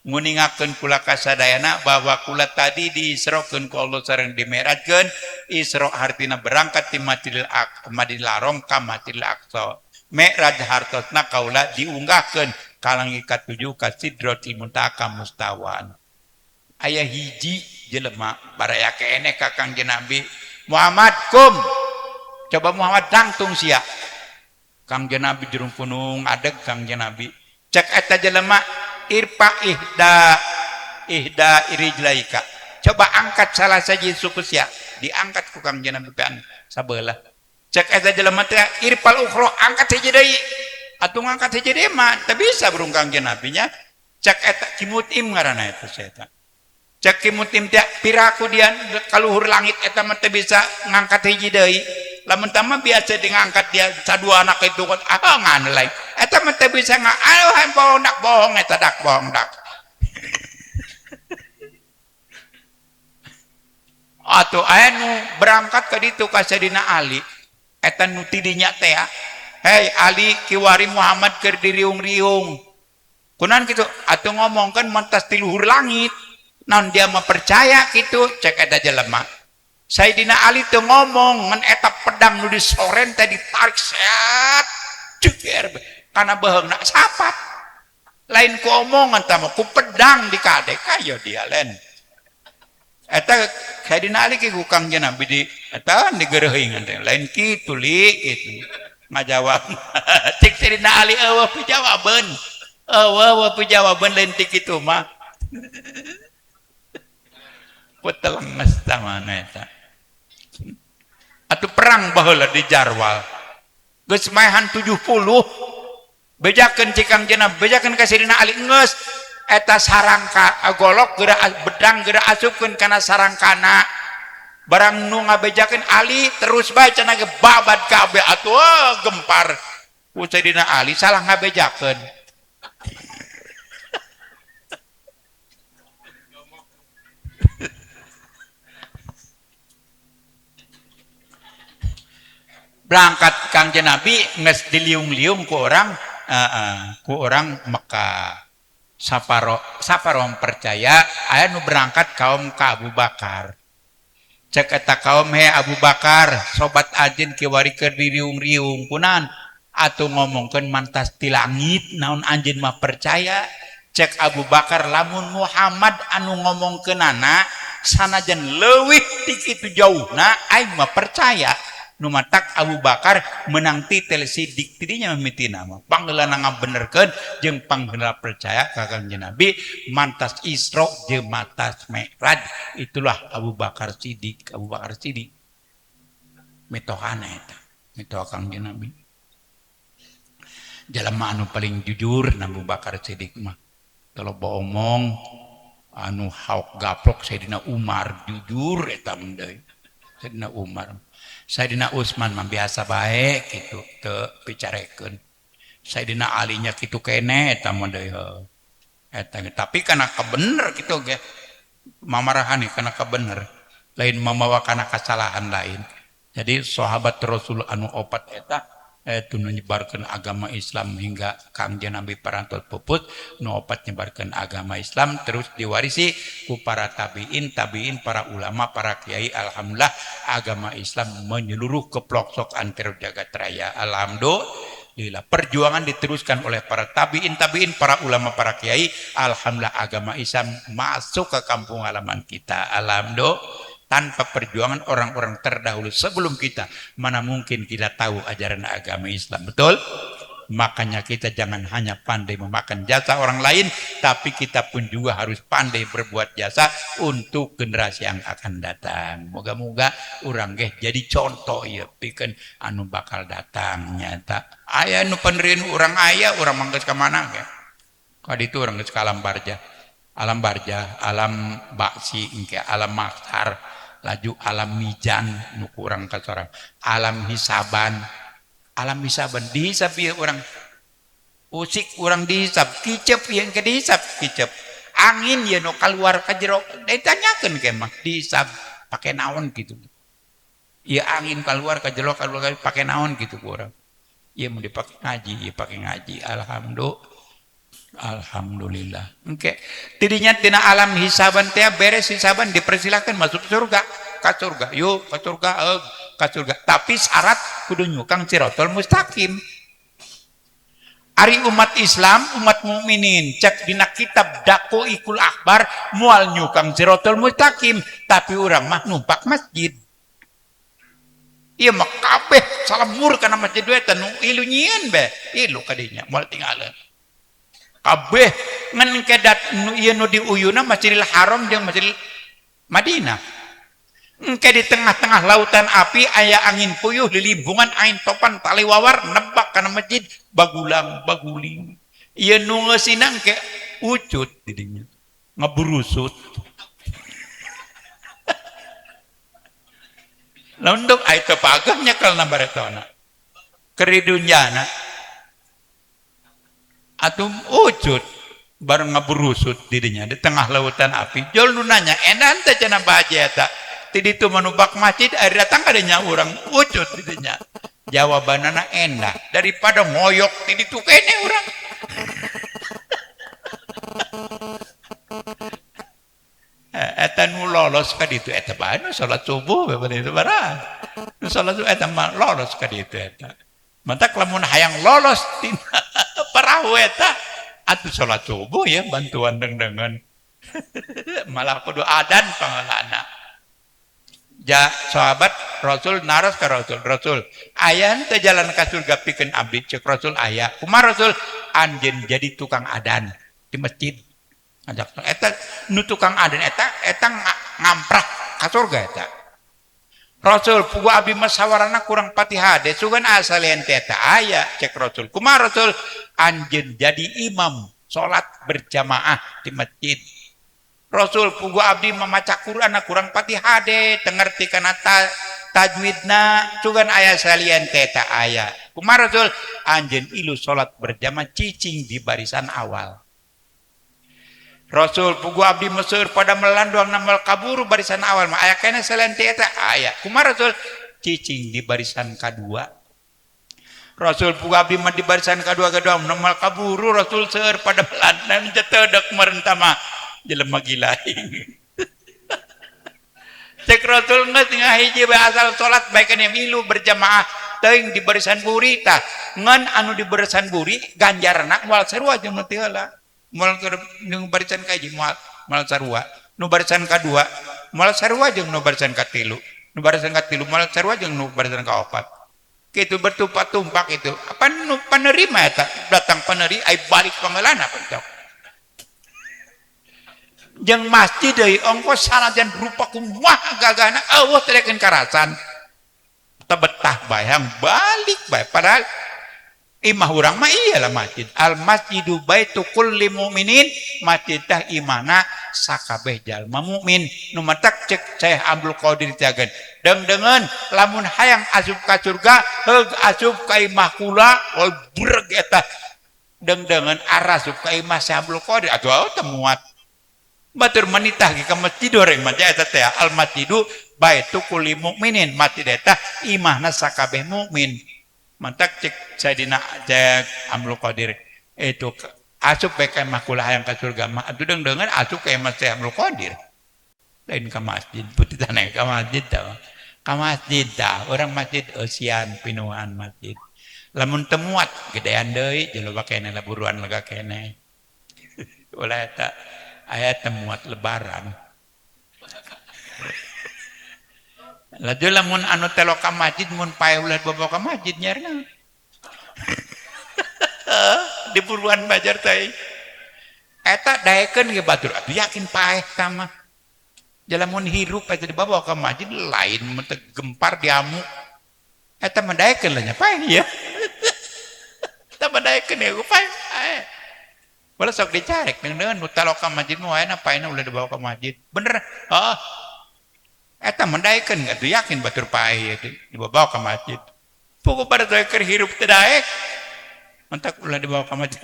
nguningakeun kula kasadayana bahwa kula tadi diisrokeun ku Allah sareng dimi'rajkeun. Isra hartina berangkat ti Masjidil Aqsa, Masjidil Haram ka Masjidil Aqsa. Mi'raj hartosna kaula diunggahkeun ka langit ka-7 ka Sidratil Muntaha ka Mustawan. Aya hiji jelema baraya keneh ka Kangjeng Nabi Muhammad kum. Coba Muhammad tangtung sia. Kangjeng Nabi jurung punung adeg Kangjeng Nabi. Cek eta jelema irpa ihda ihda irijlaika. Coba angkat salah saji suku sia, diangkat ku Kangjeng Nabi pan sabelah. Cek eta jelema teh irpal ukhra angkat hiji deui. Atuh ngangkat hiji deui mah teu bisa burung Kangjeng Nabi nya. Cek eta Kimutim ngaranna eta eta. Cek Kimutim teh piraku dia kaluhur langit eta mah teu bisa ngangkat hiji deui. Lamun tah mah biasa di ngangkat dia sadua anak itu kan ah ngan lain. Eta mah teu bisa aduh bohong dak bohong eta dak bohong dak. Atuh aya nu berangkat ka ditu ka Sayyidina Ali. Eta nu ti dinya teh. Hei Ali kiwari Muhammad keur diriung-riung. Kunaon kitu? Atuh ngomongkeun mentas ti luhur langit. Naon dia mah percaya kitu cek eta jelema. Sayyidina Ali teu ngomong ngan eta pedang nu disoren teh ditarik seat ceger kana beuheungna sapat. Lain ku omongan tah mah ku pedang dikadek ayo dia lain. Eta Sayyidina Ali ki ku Kangjeng Nabi di eta digereuhingan teh lain kitu li kitu ngajawab. Cek Sayyidina Ali eueuh pijawabeun. Eueuh pijawabeun lain ti kitu mah. Petelenges mana eta. Atuh perang baheula di Jarwal. Geus maehan 70. Bejakeun cik Kangjeng Nabi, bejakeun ka Sayyidina Ali geus eta sarangka golok geura bedang geura asupkeun kana sarangkana. Barang nu ngabejakeun Ali terus bae cenah ge babad kabeh atuh gempar. Ku Sayyidina Ali salah ngabejakeun. Berangkat Kangjeng Nabi geus diliung-liung ku orang ku orang Mekah. Saparo percaya aya nu berangkat kaum ka Abu Bakar. Cek eta kaum he Abu Bakar sobat anjeun kiwari keur diriung-riung kunaon atuh ngomongkeun mantas ti langit naon anjeun mah percaya. Cek Abu Bakar lamun Muhammad anu ngomongkeunana sanajan leuwih ti kitu jauhna aing mah percaya. Nu matak Abu Bakar menang titel sidik tidinya mimitina mah panggeulana ngabenerkeun jeung panggeulana percaya ka Kangjeng Nabi mantas Isra jeung mantas Mi'raj. Itulah Abu Bakar Siddiq. Abu Bakar Siddiq mitohana eta mitoha Kangjeng Nabi jalma anu paling jujur Abu Bakar Siddiq mah. Kalau omong anu haok gaplok Sayyidina Umar jujur eta mah deui Sayyidina Umar. Sayyidina Utsman mah biasa bae kitu teu picarekeun. Sayyidina Ali nya kitu kene eta mah deui heuh. Eta tapi kana kabener kitu ge. Mamarahane kana kabener, lain mamawa kana kasalahan lain. Jadi sahabat Rasul anu opat eta nu nyebarkeun agama Islam hingga Kangjeng Nabi parantos puput, nu opat nyebarkeun agama Islam terus diwarisi ku para tabiin, tabiin para ulama, para kiai. Alhamdulillah agama Islam menyeluruh ke pelosok antero jagat raya. Alhamdulillah perjuangan diteruskan oleh para tabiin, tabiin para ulama, para kiai. Alhamdulillah agama Islam masuk ke kampung halaman kita. Alhamdulillah. Tanpa perjuangan orang-orang terdahulu sebelum kita, mana mungkin kita tahu ajaran agama Islam, betul? Makanya kita jangan hanya pandai memakan jasa orang lain, tapi kita pun juga harus pandai berbuat jasa untuk generasi yang akan datang. Moga-moga urang geh jadi contoh ya, pikeun anu bakal datang nyata. Aya nu penerin urang aya, urang mah geus ka mana ge? Ka ditu urang geus ka alam barjah. Alam barjah, alam baksi engke, alam mahsyar, laju alam mizan nu kurang ka sorang, alam hisaban. Alam hisaban dihisab ieu urang. Usik urang dihisab, kicep ieu engke dihisab, kicep. Angin ieu nu kaluar ka jero, ditanyakeun ke mah dihisab pake naon kitu. Ieu angin kaluar ka jero kaluar pake naon kitu ku urang. Ieu mun dipake ngaji, ieu pake ngaji. Alhamdulillah. Alhamdulillah. Engke tidinya tina alam hisaban teh beres hisaban dipersilakan masuk surga, ka surga. Yuk ka surga, ka surga. Tapi syarat kudu nyukang siratal mustaqim. Ari umat Islam, umat mukminin, cek dina kitab Daqaiqul Akhbar moal nyukang siratal mustaqim, tapi urang mah numpak masjid. Ieu mah kabeh salamur kana masjid we teh nu ilu nyieun be, ilu kadinya moal tinggalin. Kabeh ngan kedat nu ieu nu diuyuna Masjidil Haram jeung Masjidil Madinah. Engke di tengah-tengah lautan api aya angin puyuh lilimbungan angin topan taliwawar nebak kana masjid bagulang baguling. Ieu nu ngeusina engke ucut didinya ngaburusut. Lamun dok aya teu pageh nyekel na baretona. Keridunyana atum ucut bareng ngaburusut dirinya di tengah lautan api. Jol nu nanya edan teh cenah bahagia eta. Ti ditu manubak masjid ari datang kadenya urang ucut dirinya. Jawabanana endah daripada ngoyok ti ditu kene urang. Eta nu lolos ka ditu eta bae nu salat subuh bae itu barang. Nu salat subuh eta mah lolos ka ditu eta. Mantak lamun hayang lolos tina parahu eta atuh salat subuh ya bantuan dengdengan. Malah kudu adan pangalana. Ja sahabat Rasul naros ka Rasul, Rasul aya teu jalan ka surga pikeun abdi? Ceuk Rasul aya. Kumaha Rasul? Anjeun jadi tukang adan di masjid. Ajak eta nu tukang adan eta eta Ngamprah ka surga eta. Rasul pugu abdi mah sawarana kurang pati hade sugan asal teh eta aya cek Rasul. Kumaha Rasul? Anjeun jadi imam salat berjamaah di masjid. Rasul pugu abdi memaca Quran kurang pati hade teu ngarti kana tajwidna sugan aya salian teh eta aya. Kumaha Rasul? Anjeun ilu salat berjamaah cicing di barisan awal. Rasul pugu abdi meseur pada melanduang namal kaburu barisan awal mah aya keneh salian ti eta aya. Kumaha Rasul? Cicing di barisan kadua. Rasul pugu abdi mah di barisan kadua kadua namal kaburu Rasul seueur pada melandang teu dek merentah mah jelema gila. Cek Rasul geus ngahiji bae asal salat bae kana milu berjamaah teuing di barisan buri tah ngan anu di barisan buri ganjaranna moal sarua jeung nu teu heula. Moal keur nu barisan ka hiji moal moal sarua, nu barisan kadua moal sarua jeung nu barisan katilu, nu barisan katilu moal sarua jeung nu barisan kaopat. Kitu bertumpak-tumpak itu. Apa nu panerima eta datang paneri ai balik pangeulana pentok. Jeung masjid deui ongkos sanajan rupa kumaha gagahna eueuh teh dekeun karasan. Teu betah bayang balik bae padahal imah urang mah iyalah masjid. Al masjidu baitu kulli mu'minin, masjid tah imahna sakabeh jalma mukmin. Nu matak cek Syekh Abdul Qadir Jagan. Dengdengeun lamun hayang asup ka surga, heug asup ka imah kula, oh breg eta. Dengdengeun arasup ka imah Syekh Abdul Qadir atuh teu muat. Batur manitah ge ka masjid oreng mah eta teh al masjidu baitu kulli mukminin, masjid eta imahna sakabeh mukmin. Mantak cek Sayyidina Cek Abdul Qadir itu asup bae ka imah kula hayang ka surga mah atuh deung-deungeun asup ka imah Syekh Abdul Qadir. Lain ka masjid, putih tanah ka masjid tah. Ka masjid tah, urang masjid eusian pinuhan masjid. Lamun teu muat gedean deui jelema keneh lah buruan lega keneh. Ulah eta aya teu muat lebaran. Laju lamun anu telo ka masjid mun pae ulah dibawa ka masjid nyarna. Di buruan bajar teh. Eta daekeun ge batur atuh yakin paeh ta mah. Jalamun hirup eta dibawa ka masjid lain mun teu gempar diamuk. Eta mah daekeun lah nya paeh ya. Eta mah daekeun ya paeh. Balas sok dicarek deung-deungeun nu telo ka masjid mah waena paehna ulah dibawa ka masjid. Bener. Heeh. Eta mendaekeun atuh yakin batur paeh ieu dibawa ka masjid. Pokok pada keur hirup teu daek. Mentak ulah dibawa ka masjid.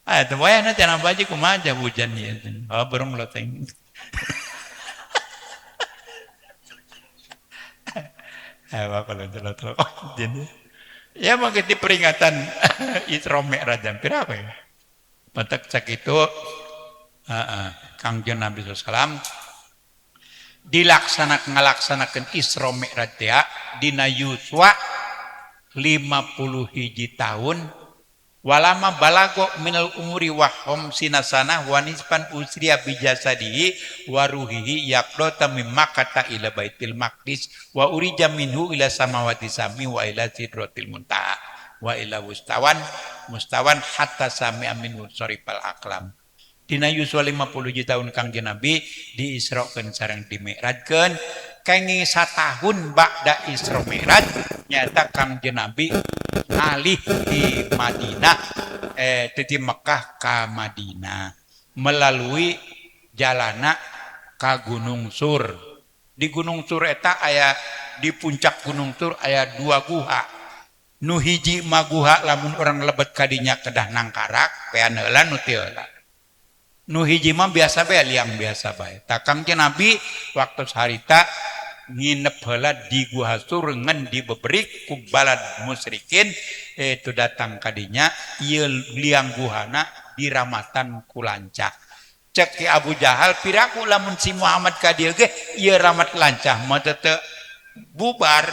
Ah teh wayahna teh baji kumaha hujan ieu. Oh burung loteng. Apa kalau telok-telok jadi. Ya mangke di peringatan Isra Mi'raj jam pira ya? Mentak sakitu Kangjeng Nabi sallallahu alaihi wasallam dilaksanakan ngalaksanakeun Isra Mi'raj teh dina yuswa 51 tahun walama balago minal umuri wa khamsina sanah wa nisfan usriya bijasadihi wa ruhihi yaqdata mim Makkah ila Baitil Maqdis wa urija minhu ila samawati sami wa ila sidratil muntaha wa ila mustawan mustawan hatta sami'a minhu sarifal aqlam. Dina yuswa 50 tahun Kangjeng Nabi diisrokeun sareng dimi'rajkeun kenging satahun ba'da Isra Mi'raj nyata Kangjeng Nabi ngalih di Madinah di Mekah ka Madinah melalui jalana ka Gunung Sur. Di Gunung Sur eta aya di puncak Gunung Sur aya dua guha. Nu hiji mah guha lamun urang lebet ka dinya kedah nangkarak pean heula nu teu heula. Nu hiji mah biasa bae liang biasa bae. Tah Kangjeng Nabi waktu harita nginep heula di Guha Sur ngan dibeberik ku balad musyrikin itu datang kadinya ieu liang guhana diramatan ku lancah. Cek ki Abu Jahal piraku lamun si Muhammad ka dieu ge ieu ramat lancah mah teu bubar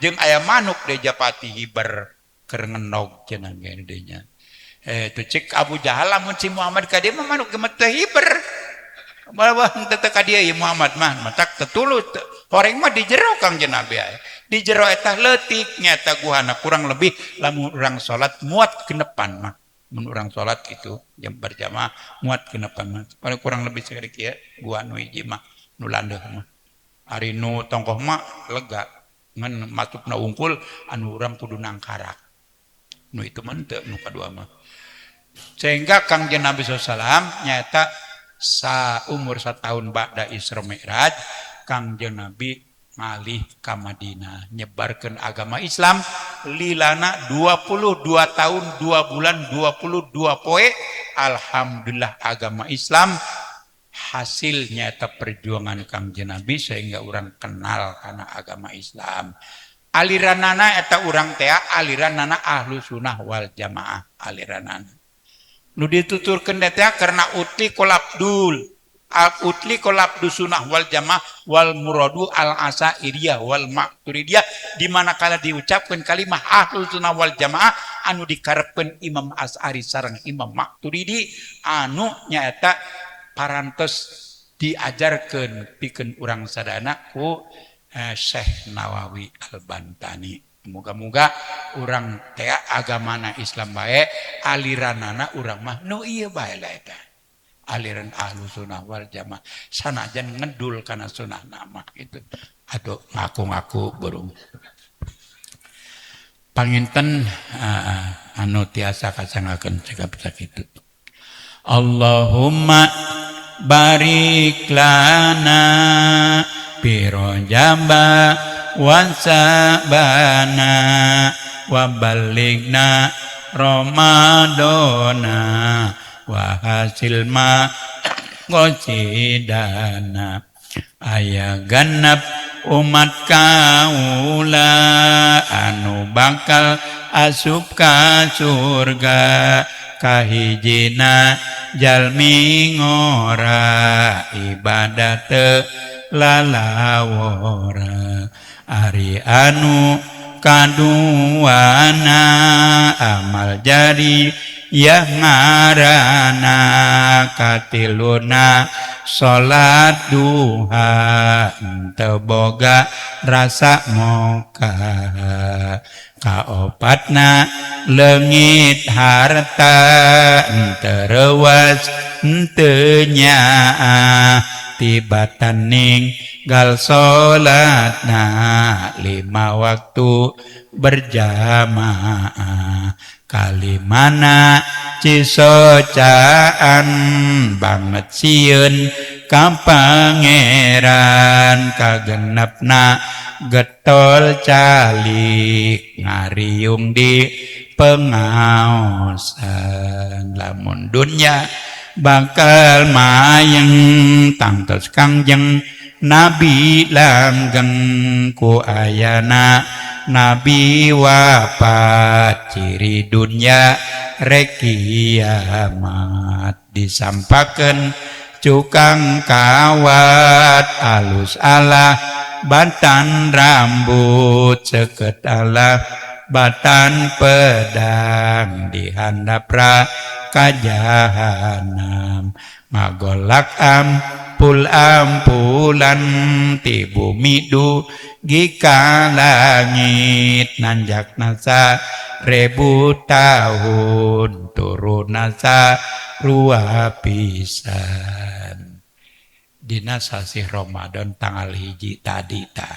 jeung aya manuk deui japati hiber keur ngenog cenah ge dinya. Itu cek Abu Jahal lamun si Muhammad ka dieu mah manuk ge mah teu hiber. Malah teu ka dieu ieu Muhammad mah matak tetulus horeng mah di jero Kangjeng Nabi aya. Di jero eta leutik nyata guhana kurang lebih lamun urang salat muat genepan mah. Mun urang salat kitu jam berjamaah muat genepan mah. Paling kurang lebih sagede kieu gua nu hiji mah nu landeuh mah. Ari nu tongkoh mah lega ngan masukna wungkul anu urang kudu nangkarak. Nu itu mah henteu nu kadua mah. Sehingga Kangjeng Nabi sallallahu alaihi wasallam nyaeta saumur satahun ba'da Isra Mi'raj Kangjeng Nabi ngalih ka Madinah nyebarkeun agama Islam lilana 22 tahun 2 bulan 22 poe. Alhamdulillah agama Islam hasil nyata perjuangan Kangjeng Nabi sehingga orang kenal karena agama Islam. Aliranana eta urang teh aliranana Ahlu Sunnah wal Jamaah, aliranana nu dituturkeun teh karena utliqal abdul al utliqal abdu sunnah wal jamaah wal muradu al asairiyah wal maturidiyah. Di mana kala diucapkan kalimah Ahlu Sunnah wal Jamaah anu dikarepkeun Imam As'ari sareng Imam Maturidi anu nyaeta parantos diajarkeun pikeun urang sadana ku Syekh Nawawi Al-Bantani. Moga-moga urang teh agamana Islam bae, aliranana urang mah nu ieu bae lah eta. Aliran Ahlu Sunnah wal Jamaah sanajan ngedul kana sunnah nama gitu. Atau ngaku-ngaku burung. Panginten anu tiasa kasangakeun cekap sakitu. Allahumma barik lana fi Rajaba wa Sabana wa balighna Ramadana wa hasil ma qasidana. Aya ganap umat kaula anu bakal asup ka surga, kahijina jalmi ngora ibadah teu lalawora. Ari anu kaduana amal jari yah ngarana, katiluna salat duha teu boga rasa moka, kaopatna leungit harta teu reuwas teu nyaah, tibatan ninggal salatna 5 waktu berjamaah. Kalimana cisocaan banget sieun ka pangeran, kagenepna getol calik ngariung di pengaosan. Lamun dunya bakal mayeng tangtos Kangjeng Nabi langgeng, ku ayana Nabi wafat ciri dunya rek kiamat. Disampakeun cukang kawat alus Allah batan rambut, seket Allah batan pedang, dihandap ra ka jahanam. Magolak ampul ampulan ti bumi dugi ka langit, nanjak nasa ribu tahun turun nasa rua pisan. Dina sasih Ramadan tanggal 1 tadi ta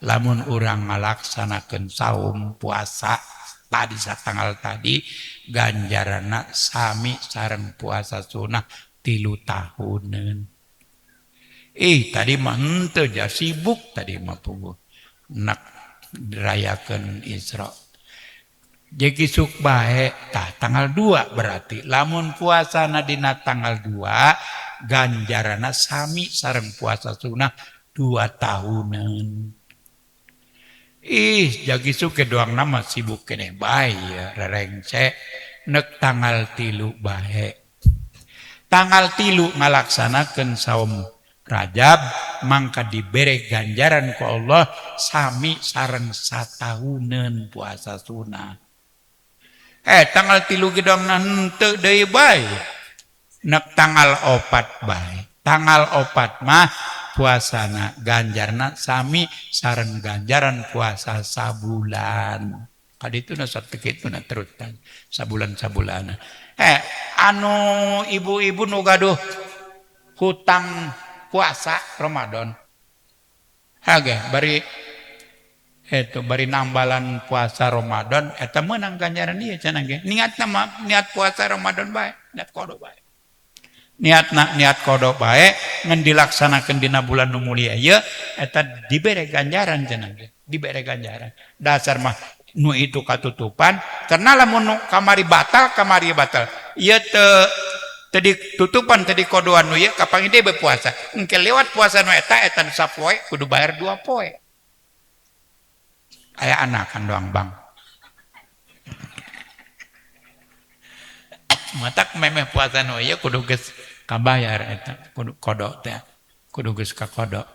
lamun urang ngalaksanakeun saum puasa tadi satanggal tadi ganjaranna sami sareng puasa sunah 3 tahunan. Tadi mah henteu ja sibuk tadi mah puguh nak dirayakeun Isra. Jadi suk bae tah tanggal 2 berarti lamun puasana dina tanggal 2 ganjaranna sami sareng puasa sunah 2 tahunan. Ih, jagi suke doang nama sibuk keneh bae ya rerengse nek tanggal 3 bae. Tanggal 3 ngalaksanakeun saum Rajab mangka dibere ganjaran ku Allah sami sareng satahuneun puasa sunah. Tanggal 3 ge doang henteu deui bae. Nek tanggal 4 bae. Tanggal 4 mah puasana ganjarna sami sareng ganjaran puasa sabulan. Kaditu na satekituna terus sabulan-sabulana. Anu ibu-ibu nu gaduh hutang puasa Ramadan. Hage bari itu bari nambalan puasa Ramadan eta meunang ganjaran ieu cenah ge. Niatna mah niat puasa Ramadan bae, niat qada bae. Niatna niat qada bae ngan dilaksanakeun dina bulan nu mulia ieu eta dibere ganjaran cenah ge, dibere ganjaran. Dasar mah nu itu katutupan karena lamun nu kamari batal, kamari batal. Ieu teu teu ditutupan, teu dikodoan nu ieu kapanggih deui berpuasa. Engke lewat puasa nu eta, eta nu sapoe kudu bayar 2 poe. Aya anakan doang bang. Matak memeh puasa nu ieu kudu geus kabayar eta, kudu kodok teh, kudu geus kakodok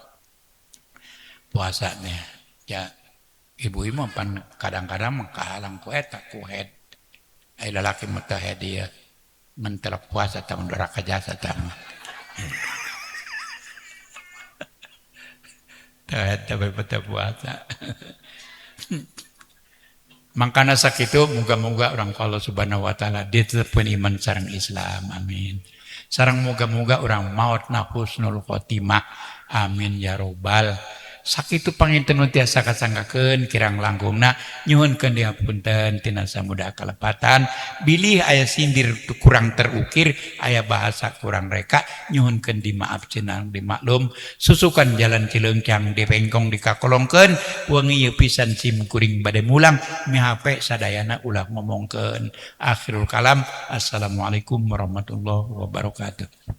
puasanya. Ya ibu-ibu pan kadang-kadang mah kahalang ku eta ku head. Ai lalaki mah teh head ieu mentelok puasa tah mun doraka jasa tah mah. Teh head teh bae teh puasa. Mangkana sakitu muga-muga urang ka Allah Subhanahu wa taala ditetepkeun iman sareng Islam, amin. Sareng muga-muga urang maotna husnul khotimah, amin ya robbal. Sakitu panginten nu tiasa kasanggakeun kirang langkungna nyuhunkeun dihapunten tina samuda kalepatan bilih aya sindir kurang terukir aya bahasa kurang reka nyuhunkeun dimaaf cenah dimaklum susukan jalan Cileungcang dipengkong dikakolongkeun wengi ieu pisan sim kuring bade mulang mihape sadayana ulah ngomongkeun. Akhirul kalam, assalamualaikum warahmatullahi wabarakatuh.